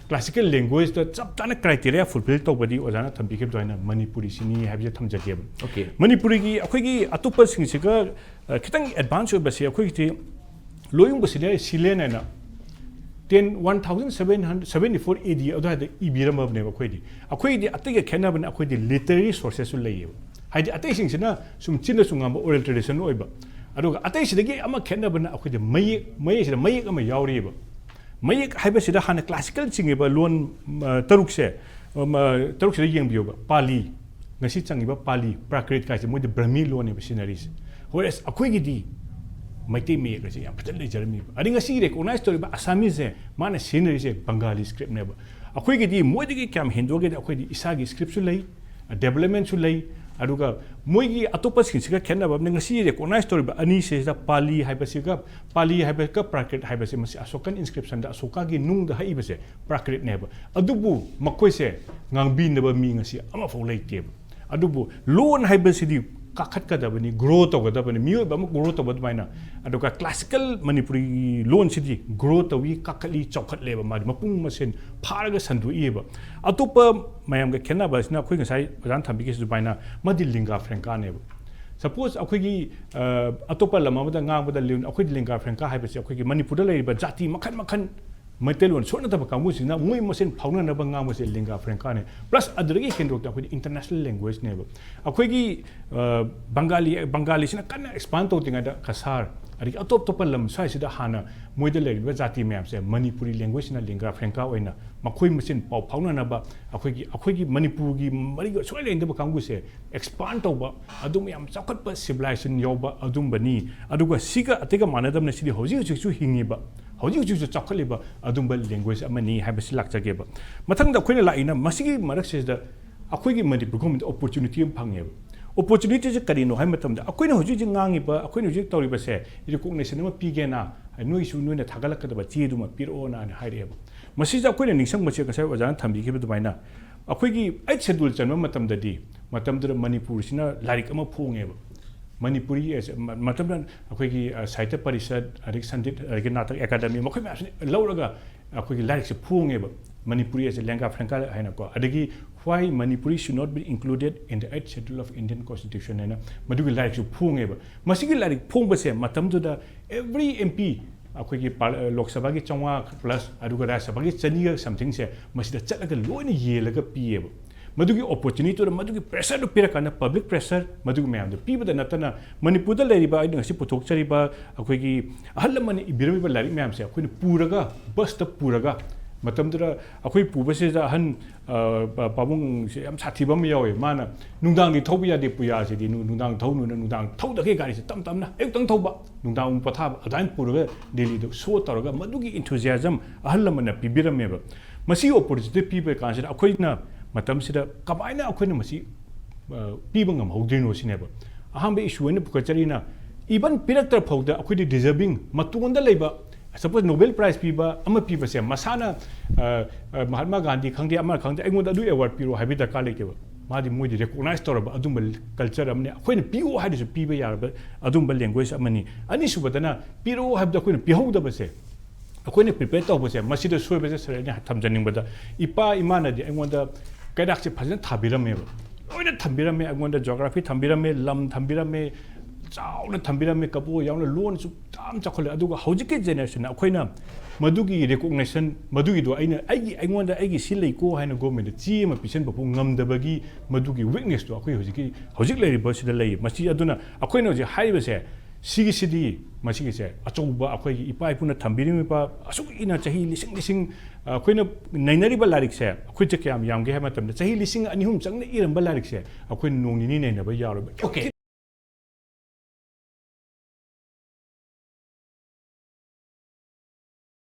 ꯀ꯭ꯂꯥꯁꯤꯀꯦꯜ ꯂꯦꯡꯒ꯭ꯋꯦꯖꯇ ꯆꯞ ꯆꯥꯅ ꯀ꯭ꯔꯥꯏꯇꯦꯔꯤꯌꯥ ꯐꯨꯜꯐꯤꯜ ꯇꯧꯕꯗꯤ ꯑꯣꯖꯥꯅ ꯊꯝꯕꯤꯈꯤꯕꯗꯣ ꯑꯩꯅ ꯃꯅꯤꯄꯨꯔꯤꯁꯤꯅꯤ ꯍꯥꯏꯕꯁꯦ ꯊꯝꯖꯒꯦꯕ꯫ Okay. ꯃꯅꯤꯄꯨꯔꯤꯒꯤ ꯑꯩꯈꯣꯏꯒꯤ ꯑꯇꯣꯞꯄꯁꯤꯡꯁꯤꯒ, ꯑ, ꯈꯤꯇꯪ ꯑꯦꯗꯚꯥꯟꯁ ꯑꯣꯏꯕꯁꯤ ꯑꯩꯈꯣꯏꯒꯤꯗꯤ ꯂꯣꯌꯨꯡꯕ ꯁꯤꯂꯦ-, ꯁꯤꯂꯦꯟ ꯍꯥꯏꯅ ten, one thousand seven hundred seventy four A D ꯑꯗꯨꯋꯥꯏꯗ ꯏꯕꯤꯔꯝꯃꯕꯅꯦꯕ ꯑꯩꯈꯣꯏꯗꯤ꯫ ꯑꯩꯈꯣꯏꯗꯤ ꯑꯇꯩꯒ ꯈꯦꯠꯅꯕꯅ ꯑꯩꯈꯣꯏꯗꯤ ꯂꯤꯇꯔꯦꯔꯤ ꯁꯣꯔꯁꯦꯁꯁꯨ ꯂꯩꯌꯦꯕ꯫ ꯍꯥꯏꯗꯤ ꯑꯇꯩꯁꯤꯡꯁꯤꯅ ꯁꯨꯝ ꯆꯤꯟꯅꯁꯨ ꯉꯥꯡꯕ ꯑꯣꯔꯦꯜ ꯇ꯭ꯔꯦꯗꯤꯁꯟ ꯑꯣꯏꯕ꯫ ꯑꯗꯨꯒ ꯑꯇꯩꯁꯤꯗꯒꯤ ꯑꯃ ꯈꯦꯠꯅꯕꯅ ꯑꯩꯈꯣꯏꯗꯤ ꯃꯌꯦꯛ, ꯃꯌꯦꯛꯁꯤꯗ ꯃꯌꯦꯛ ꯑꯃ ꯌꯥꯎꯔꯤꯑꯕ꯫ ꯃꯌꯦꯛ ꯍꯥꯏꯕꯁꯤꯗ ꯍꯥꯟꯅ ꯀ꯭ꯂꯥꯁꯤꯀꯦꯜ ꯆꯤꯡꯉꯤꯕ ꯂꯣꯟ, ꯑ, ꯇꯔꯨꯛꯁꯦ, ꯑ, ꯇꯔꯨꯛꯁꯤꯗ ꯌꯦꯡꯕꯤꯌꯣꯕ꯫ ꯄꯥꯂꯤ, ꯉꯁꯤ ꯆꯪꯉꯤꯕ ꯄꯥꯂꯤ, ꯄ꯭ꯔꯥꯀ꯭ꯔꯤꯠ ꯀꯥꯏꯁꯦ ꯃꯣꯏꯗꯤ ꯕ꯭ꯔꯍꯃꯤ ꯂꯣꯟꯅꯦꯕ ꯁꯤꯖꯤꯟꯅꯔꯤꯁꯦ꯫ Whereas ꯑꯩꯈꯣꯏꯒꯤꯗꯤ ꯃꯩꯇꯩ ꯃꯌꯦꯛ ꯑꯁꯦ ꯌꯥꯝ ꯐꯖꯅ ꯂꯩꯖꯔꯝꯃꯤꯕ꯫ ꯑꯗꯩ ꯉꯁꯤ ꯔꯦꯀꯣꯛꯅꯥꯏꯁ ꯇꯧꯔꯤꯕ ꯑꯁꯥꯃꯤꯁꯁꯦ ꯃꯥꯅ ꯁꯤꯖꯤꯟꯅꯔꯤꯁꯦ ꯕꯪꯒꯥꯂꯤ ꯁ꯭ꯀ꯭ꯔꯤꯞꯅꯦꯕ꯫ ꯑꯩꯈꯣꯏꯒꯤꯗꯤ ꯃꯣꯏꯗꯒꯤ ꯀꯌꯥꯝ ꯍꯦꯟꯗꯣꯛꯑꯒꯦꯗꯤ ꯑꯩꯈꯣꯏꯗꯤ ꯏꯁꯥꯒꯤ ꯁ꯭ꯀ꯭ꯔꯤꯞꯁꯨ ꯂꯩ, ꯗꯦꯕꯂꯞꯃꯦꯟꯁꯨ ꯂꯩ, ꯑꯗꯨꯒ ꯃꯣꯏꯒꯤ ꯑꯇꯣꯞꯄꯁꯤꯡꯁꯤꯒ ꯈꯦꯠꯅꯕ ꯑꯃꯅ ꯉꯁꯤ ꯔꯦꯀꯣꯛꯅꯥꯏꯁ ꯇꯧꯔꯤꯕ ꯑꯅꯤꯁꯤꯗ ꯄꯥꯂꯤ ꯍꯥꯏꯕꯁꯤꯒ, ꯄꯥꯂꯤ ꯍꯥꯏꯕꯒ ꯄ꯭ꯔꯥꯀ꯭ꯔꯤꯠ ꯍꯥꯏꯕꯁꯦ ꯃꯁꯤ ꯑꯁꯣꯀꯟ ꯏꯟꯁꯀ꯭ꯔꯤꯞꯁꯟꯗ ꯑꯁꯣꯀꯥꯒꯤ ꯅꯨꯡꯗ ꯍꯛꯏꯕꯁꯦ ꯄ꯭ꯔꯥꯀ꯭ꯔꯤꯠꯅꯦꯕ꯫ ꯑꯗꯨꯕꯨ ꯃꯈꯣꯏꯁꯦ ꯉꯥꯡꯕꯤꯅꯕ ꯃꯤ ꯉꯁꯤ ꯑꯃꯐꯥꯎ ꯂꯩꯇꯦꯕ꯫ ꯑꯗꯨꯕꯨ ꯂꯣꯟ ꯍꯥꯏꯕꯁꯤꯗꯤ ꯀꯥꯈꯠꯀꯗꯕꯅꯤ, ꯒ꯭ꯔꯣ ꯇꯧꯒꯗꯕꯅꯤ, ꯃꯤꯑꯣꯏꯕ ꯑꯃ ꯒ꯭ꯔꯣ ꯇꯧꯕ ꯑꯗꯨꯃꯥꯏꯅ꯫ ꯑꯗꯨꯒ ꯀ꯭ꯂꯥꯁꯤꯀꯦꯜ ꯃꯅꯤꯄꯨꯔꯤ ꯂꯣꯟꯁꯤꯗꯤ ꯒ꯭ꯔꯣ ꯇꯧꯏ, ꯀꯥꯈꯠꯂꯤ, ꯆꯥꯎꯈꯠꯂꯦꯕ, ꯃꯥꯗꯤ ꯃꯄꯨꯡ ꯃꯁꯦꯟ ꯐꯥꯔꯒ ꯁꯟꯗꯣꯛꯏꯕ꯫ ꯑꯇꯣꯞꯄ ꯃꯌꯥꯝꯒ ꯈꯦꯠꯅꯕ ꯑꯁꯤꯅ ꯑꯩꯈꯣꯏ ꯉꯁꯥꯏ ꯑꯣꯖꯥꯅ ꯊꯝꯕꯤꯈꯤꯕ ꯑꯗꯨꯃꯥꯏꯅ ꯃꯥꯗꯤ ꯂꯤꯡꯒꯥ ꯐ꯭ꯔꯦꯡꯀꯥꯅꯦꯕ꯫ Suppose ꯑꯩꯈꯣꯏꯒꯤ ꯑ, ꯑꯇꯣꯞꯄ ꯂꯝ ꯑꯃꯗ ꯉꯥꯡꯕꯗ ꯂꯤꯡ- ꯑꯩꯈꯣꯏ ꯂꯤꯡꯒꯥ ꯐ꯭ꯔꯦꯡꯀꯥ ꯍꯥꯏꯕꯁꯤ ꯑꯩꯈꯣꯏꯒꯤ ꯃꯅꯤꯄꯨꯔꯗ ꯂꯩꯔꯤꯕ ꯖꯥꯇꯤ ꯃꯈꯜ ꯃꯈꯜ ꯃꯩꯇꯩꯂꯣꯟ ꯁꯣꯟꯅꯗꯕ ꯀꯥꯡꯕꯨꯁꯤꯅ ꯃꯣꯏ ꯃꯁꯦꯟ ꯐꯥꯎꯅꯅꯕ ꯉꯥꯡꯕꯁꯦ ꯂꯤꯡꯒꯥ ꯐ꯭ꯔꯦꯡꯀꯥꯅꯦ꯫ Plus ꯑꯗꯨꯗꯒꯤ ꯍꯦꯟꯗꯣꯛꯇ ꯑꯩꯈꯣꯏꯗꯤ international languageꯅꯦꯕ꯫ ꯑꯩꯈꯣꯏꯒꯤ ꯑ, ꯕꯪꯒꯥꯂꯤ ꯕꯪꯒꯥꯂꯤꯁꯤꯅ ꯀꯟꯅ expand ꯇꯧꯗ꯭ꯔꯤꯉꯩꯗ ꯀꯁꯥꯔ, ꯑꯗꯒꯤ ꯑꯇꯣꯞ ꯑꯇꯣꯞꯄ ꯂꯝ ꯁ꯭ꯋꯥꯏꯁꯤꯗ ꯍꯥꯟꯅ ꯃꯣꯏꯗ ꯂꯩꯔꯤꯕ ꯖꯥꯇꯤ ꯃꯌꯥꯝꯁꯦ ꯃꯅꯤꯄꯨꯔꯤ languageꯁꯤꯅ ꯂꯤꯡꯒꯥ ꯐ꯭ꯔꯦꯡꯀꯥ ꯑꯣꯏꯅ ꯃꯈꯣꯏ ꯃꯁꯦꯟ ꯄꯥꯎ ꯐꯥꯎꯅꯅꯕ ꯑꯩꯈꯣꯏꯒꯤ ꯑꯩꯈꯣꯏꯒꯤ ꯃꯅꯤꯄꯨꯔꯒꯤ ꯃꯔꯤꯒ ꯁꯨꯡꯂꯩ ꯂꯩꯅꯗꯕ ꯀꯥꯡꯕꯨꯁꯦ expand ꯇꯧꯕ, ꯑꯗꯨꯝ ꯌꯥꯝ ꯆꯥꯎꯈꯠꯄ civilization ꯌꯥꯎꯕ ꯑꯗꯨꯝꯕꯅꯤ꯫ ꯑꯗꯨꯒ ꯁꯤꯒ ꯑꯇꯩꯒ ꯃꯥꯟꯅꯗꯕꯅ ꯁꯤꯗꯤ ꯍꯧꯖꯤꯛ ꯍꯧꯖꯤꯛꯁꯨ ꯍꯤꯡꯉꯤꯕ, ꯍꯧꯖꯤꯛ ꯍꯧꯖꯤꯛꯁꯨ ꯆꯥꯎꯈꯠꯂꯤꯕ ꯑꯗꯨꯝꯕ language ꯑꯃꯅꯤ ꯍꯥꯏꯕꯁꯤ ꯂꯥꯛꯆꯒꯦꯕ꯫ ꯃꯊꯪꯗ ꯑꯩꯈꯣꯏꯅ ꯂꯥꯛꯏꯅ ꯃꯁꯤꯒꯤ ꯃꯔꯛꯁꯤꯗ ꯑꯩꯈꯣꯏꯒꯤ ꯃꯅꯤꯄꯨꯔ government opportunity ꯑꯃ ꯐꯪꯉꯦꯕ꯫ Opportunityꯁꯦ ꯀꯔꯤꯅꯣ ꯍꯥꯏꯕ ꯃꯇꯝꯗ ꯑꯩꯈꯣꯏꯅ ꯍꯧꯖꯤꯛ ꯍꯧꯖꯤꯛ ꯉꯥꯡꯉꯤꯕ, ꯑꯩꯈꯣꯏꯅ ꯍꯧꯖꯤꯛ ꯇꯧꯔꯤꯕꯁꯦ recognition ꯑꯃ ꯄꯤꯒꯦꯅ ꯅꯣꯏꯁꯨ ꯅꯣꯏꯅ ꯊꯥꯒꯠꯂꯛꯀꯗꯕ ꯆꯦꯗꯨꯃ ꯄꯤꯔꯛꯑꯣꯅ ꯍꯥꯏꯅ ꯍꯥꯏꯔꯛꯑꯦꯕ꯫ ꯃꯁꯤꯗ ꯑꯩꯈꯣꯏꯅ ꯅꯤꯡꯁꯤꯡꯕꯁꯦ ꯉꯁꯥꯏ ꯑꯣꯖꯥꯅ ꯊꯝꯕꯤꯈꯤꯕ ꯑꯗꯨꯃꯥꯏꯅ ꯑꯩꯈꯣꯏꯒꯤ eighth schedule ꯆꯟꯕ ꯃꯇꯝꯗꯗꯤ, ꯃꯇꯝꯗꯨꯗ ꯃꯅꯤꯄꯨꯔꯁꯤꯅ ꯂꯥꯏꯔꯤꯛ ꯑꯃ ꯐꯣꯡꯉꯦꯕ꯫ ꯃꯅꯤꯄꯨꯔꯤ as a- ꯃ- ꯃꯇꯝꯗ ꯑꯩꯈꯣꯏꯒꯤ ꯑ, ꯁꯥꯍꯤꯇ꯭ꯌ ꯄꯔꯤꯁꯠ, ꯑꯗꯒꯤ ꯁꯟꯗꯤꯠ, ꯑꯗꯒꯤ ꯅꯥꯇꯛ ꯑꯦꯀꯥꯗꯃꯤ, ꯃꯈꯣꯏ ꯃꯌꯥꯝꯁꯤ ꯂꯧꯔꯒ ꯑꯩꯈꯣꯏꯒꯤ ꯂꯥꯏꯔꯤꯛꯁꯦ ꯐꯣꯡꯉꯦꯕ꯫ ꯃꯅꯤꯄꯨꯔꯤ as a ꯂꯦꯡꯒꯥ ꯐ꯭ꯔꯦꯡꯀꯥ ꯍꯥꯏꯅꯀꯣ, ꯑꯗꯒꯤ Why Manipuri should not be included in the eighth schedule of Indian constitution ꯍꯥꯏꯅ ꯃꯗꯨꯒꯤ ꯂꯥꯏꯔꯤꯛꯁꯨ ꯐꯣꯡꯉꯦꯕ꯫ ꯃꯁꯤꯒꯤ ꯂꯥꯏꯔꯤꯛ ꯐꯣꯡꯕꯁꯦ ꯃꯇꯝꯗꯨꯗ every MP, ꯑꯩꯈꯣꯏꯒꯤ ꯄꯥꯔ- ꯂꯣꯛ ꯁꯚꯥꯒꯤ ꯆꯥꯝꯃꯉꯥ plus ꯑꯗꯨꯒ ꯔꯥꯖ꯭ꯌ ꯁꯚꯥꯒꯤ ꯆꯅꯤꯒ somethingꯁꯦ ꯃꯁꯤꯗ ꯆꯠꯂꯒ ꯂꯣꯏꯅ ꯌꯦꯜꯂꯒ ꯄꯤꯌꯦꯕ꯫ ꯃꯗꯨꯒꯤ opportunityꯗꯨꯗ, ꯃꯗꯨꯒꯤ pressureꯗꯨ ꯄꯤꯔꯀꯥꯟꯗ, public pressure, ꯃꯗꯨꯒꯤ ꯃꯌꯥꯝꯗꯨ ꯄꯤꯕꯗ ꯅꯠꯇꯅ, ꯃꯅꯤꯄꯨꯔꯗ ꯂꯩꯔꯤꯕ, ꯑꯩꯅ ꯉꯁꯤ ꯄꯨꯊꯣꯛꯆꯔꯤꯕ ꯑꯩꯈꯣꯏꯒꯤ ꯑꯍꯜ ꯂꯃꯟꯅ ꯏꯕꯤꯔꯝꯃꯤꯕ ꯂꯥꯏꯔꯤꯛ ꯃꯌꯥꯝꯁꯦ ꯑꯩꯈꯣꯏꯅ ꯄꯨꯔꯒ, busꯇ ꯄꯨꯔꯒ, ꯃꯇꯝꯗꯨꯗ ꯑꯩꯈꯣꯏ ꯄꯨꯕꯁꯤꯗ ꯑꯍꯟ, ꯑ, ꯄꯥ- ꯄꯥꯕꯨꯡꯁꯦ ꯌꯥꯝ ꯁꯥꯊꯤꯕ ꯑꯃ ꯌꯥꯎꯋꯦ꯫ ꯃꯥꯅ ꯅꯨꯡꯗꯥꯡꯗꯤ ꯊꯧꯕ ꯌꯥꯗꯦ ꯄꯨꯌꯥꯁꯤꯗꯤ, ꯅꯨ- ꯅꯨꯡꯗꯥꯡ ꯊꯧꯅꯨꯅ, ꯅꯨꯡꯗꯥꯡ ꯊꯧꯗꯈꯩ ꯒꯥꯔꯤꯁꯦ ꯇꯞ ꯇꯞꯅ ꯑꯌꯨꯛꯇꯪ ꯊꯧꯕ, ꯅꯨꯡꯗꯥꯡ ꯄꯨꯡ ꯄꯣꯊꯥꯕ ꯑꯗꯨꯃꯥꯏꯅ ꯄꯨꯔꯒ ꯗꯦꯜꯂꯤꯗ show ꯇꯧꯔꯒ ꯃꯗꯨꯒꯤ enthusiasm ꯑꯍꯜ ꯂꯃꯟꯅ ꯄꯤꯕꯤꯔꯝꯃꯦꯕ꯫ ꯃꯁꯤ opportunity ꯄꯤꯕ ꯀꯥꯟꯁꯤꯗ ꯑꯩꯈꯣꯏꯅ ꯃꯇꯝꯁꯤꯗ ꯀꯃꯥꯏꯅ ꯑꯩꯈꯣꯏꯅ ꯃꯁꯤ, ꯑ, ꯄꯤꯕ ꯉꯝꯍꯧꯗ꯭ꯔꯤꯅꯣ ꯁꯤꯅꯦꯕ꯫ ꯑꯍꯥꯟꯕ issue ꯑꯣꯏꯅ ꯄꯨꯈꯠꯆꯔꯤꯅ, even ꯄꯤꯔꯛꯇ꯭ꯔ ꯐꯥꯎꯗ ꯑꯩꯈꯣꯏꯗꯤ deserving ꯃꯇꯣꯟꯗ ꯂꯩꯕ, suppose Nobel Prize ꯄꯤꯕ ꯑꯃ ꯄꯤꯕꯁꯦ ꯃꯁꯥꯅ, ꯑ, ꯑ, ꯃꯍꯥꯇꯃꯥ ꯒꯥꯟꯙꯤ ꯈꯪꯗꯦ, ꯑꯃ ꯈꯪꯗꯦ, ꯑꯩꯉꯣꯟꯗ ꯑꯗꯨ award ꯄꯤꯔꯣ ꯍꯥꯏꯕꯒꯤ ꯗꯔꯀꯥꯔ ꯂꯩꯇꯦꯕ꯫ ꯃꯥꯗꯤ ꯃꯣꯏꯗꯤ recognize ꯇꯧꯔꯕ ꯑꯗꯨꯝꯕ culture ꯑꯃꯅꯤ꯫ ꯑꯩꯈꯣꯏꯅ ꯄꯤꯌꯨ ꯍꯥꯏꯔꯁꯨ ꯄꯤꯕ ꯌꯥꯔꯕ ꯑꯗꯨꯝꯕ language ꯑꯃꯅꯤ꯫ ꯑꯅꯤꯁꯨꯕꯗꯅ ꯄꯤꯔꯛꯑꯣ ꯍꯥꯏꯕꯗ ꯑꯩꯈꯣꯏꯅ ꯄꯤꯍꯧꯗꯕꯁꯦ, ꯑꯩꯈꯣꯏꯅ prepare ꯇꯧꯕꯁꯦ, ꯃꯁꯤꯗ ꯁꯣꯏꯕꯁꯦ ꯁꯥꯔ ꯑꯩꯅ ꯊꯝꯖꯅꯤꯡꯕꯗ, ꯏꯄꯥ ꯏꯃꯥꯅꯗꯤ ꯑꯩꯉꯣꯟꯗ ꯀꯩꯔꯥꯛꯁꯦ ꯐꯖꯅ ꯊꯥꯕꯤꯔꯝꯃꯦꯕ꯫ ꯊꯝꯕꯤꯔꯝꯃꯦ, ꯑꯩꯉꯣꯟꯗ ꯖꯣꯒ꯭ꯔꯥꯐꯤ ꯊꯝꯕꯤꯔꯝꯃꯦ, ꯂꯝ ꯊꯝꯕꯤꯔꯝꯃꯦ, ꯆꯥꯎꯅ ꯊꯝꯕꯤꯔꯝꯃꯦ, ꯀꯕꯣꯛ ꯌꯥꯎꯅ ꯂꯣꯟꯁꯨ ꯌꯥꯝ ꯆꯥꯎꯈꯠꯂꯦ꯫ ꯑꯗꯨꯒ ꯍꯧꯖꯤꯛꯀꯤ ꯖꯦꯅꯦꯔꯦꯁꯟꯅ ꯑꯩꯈꯣꯏꯅ ꯃꯗꯨꯒꯤ ꯔꯤꯀꯣꯛꯅꯦꯁꯟ, ꯃꯗꯨꯒꯤꯗꯣ ꯑꯩꯅ ꯑꯩꯒꯤ, ꯑꯩꯉꯣꯟꯗ ꯑꯩꯒꯤ ꯁꯤ ꯂꯩꯀꯣ ꯍꯥꯏꯅ ꯒꯣꯔꯃꯦꯟꯗ ꯆꯦ ꯑꯃ ꯄꯤꯁꯟꯕ ꯐꯥꯎ ꯉꯝꯗꯕꯒꯤ ꯃꯗꯨꯒꯤ ꯋꯤꯛꯅꯦꯁꯇꯣ ꯑꯩꯈꯣꯏ ꯍꯧꯖꯤꯛꯀꯤ, ꯍꯧꯖꯤꯛ ꯂꯩꯔꯤꯕꯁꯤꯗ ꯂꯩꯌꯦ꯫ ꯃꯁꯤ ꯑꯗꯨꯅ ꯑꯩꯈꯣꯏꯅ ꯍꯧꯖꯤꯛ ꯍꯥꯏꯔꯤꯕꯁꯦ, ꯁꯤꯒꯤꯁꯤꯗꯤ, ꯃꯁꯤꯒꯤꯁꯦ ꯑꯆꯧꯕ ꯑꯩꯈꯣꯏꯒꯤ ꯏꯄꯥ ꯏꯄꯨꯅ ꯊꯝꯕꯤꯔꯝꯃꯤꯕ ꯑꯁꯨꯛ ꯀꯨꯏꯅ ꯆꯍꯤ ꯂꯤꯁꯤꯡ ꯂꯤꯁꯤꯡ, ꯑ, ꯑꯩꯈꯣꯏꯅ ꯅꯩꯅꯔꯤꯕ ꯂꯥꯏꯔꯤꯛꯁꯦ, ꯑꯩꯈꯣꯏꯁꯦ ꯀꯌꯥꯝ ꯌꯥꯝꯒꯦ ꯍꯥꯏꯕ ꯃꯇꯝꯗ, ꯆꯍꯤ ꯂꯤꯁꯤꯡ ꯑꯅꯤ ꯑꯍꯨꯝ ꯆꯪꯅ ꯏꯔꯝꯕ ꯂꯥꯏꯔꯤꯛꯁꯦ ꯑꯩꯈꯣꯏꯅ ꯅꯣꯡ ꯅꯤꯅꯤ ꯅꯩꯅꯕ ꯌꯥꯔꯣꯏꯕ꯫ ꯌꯥꯝ Okay.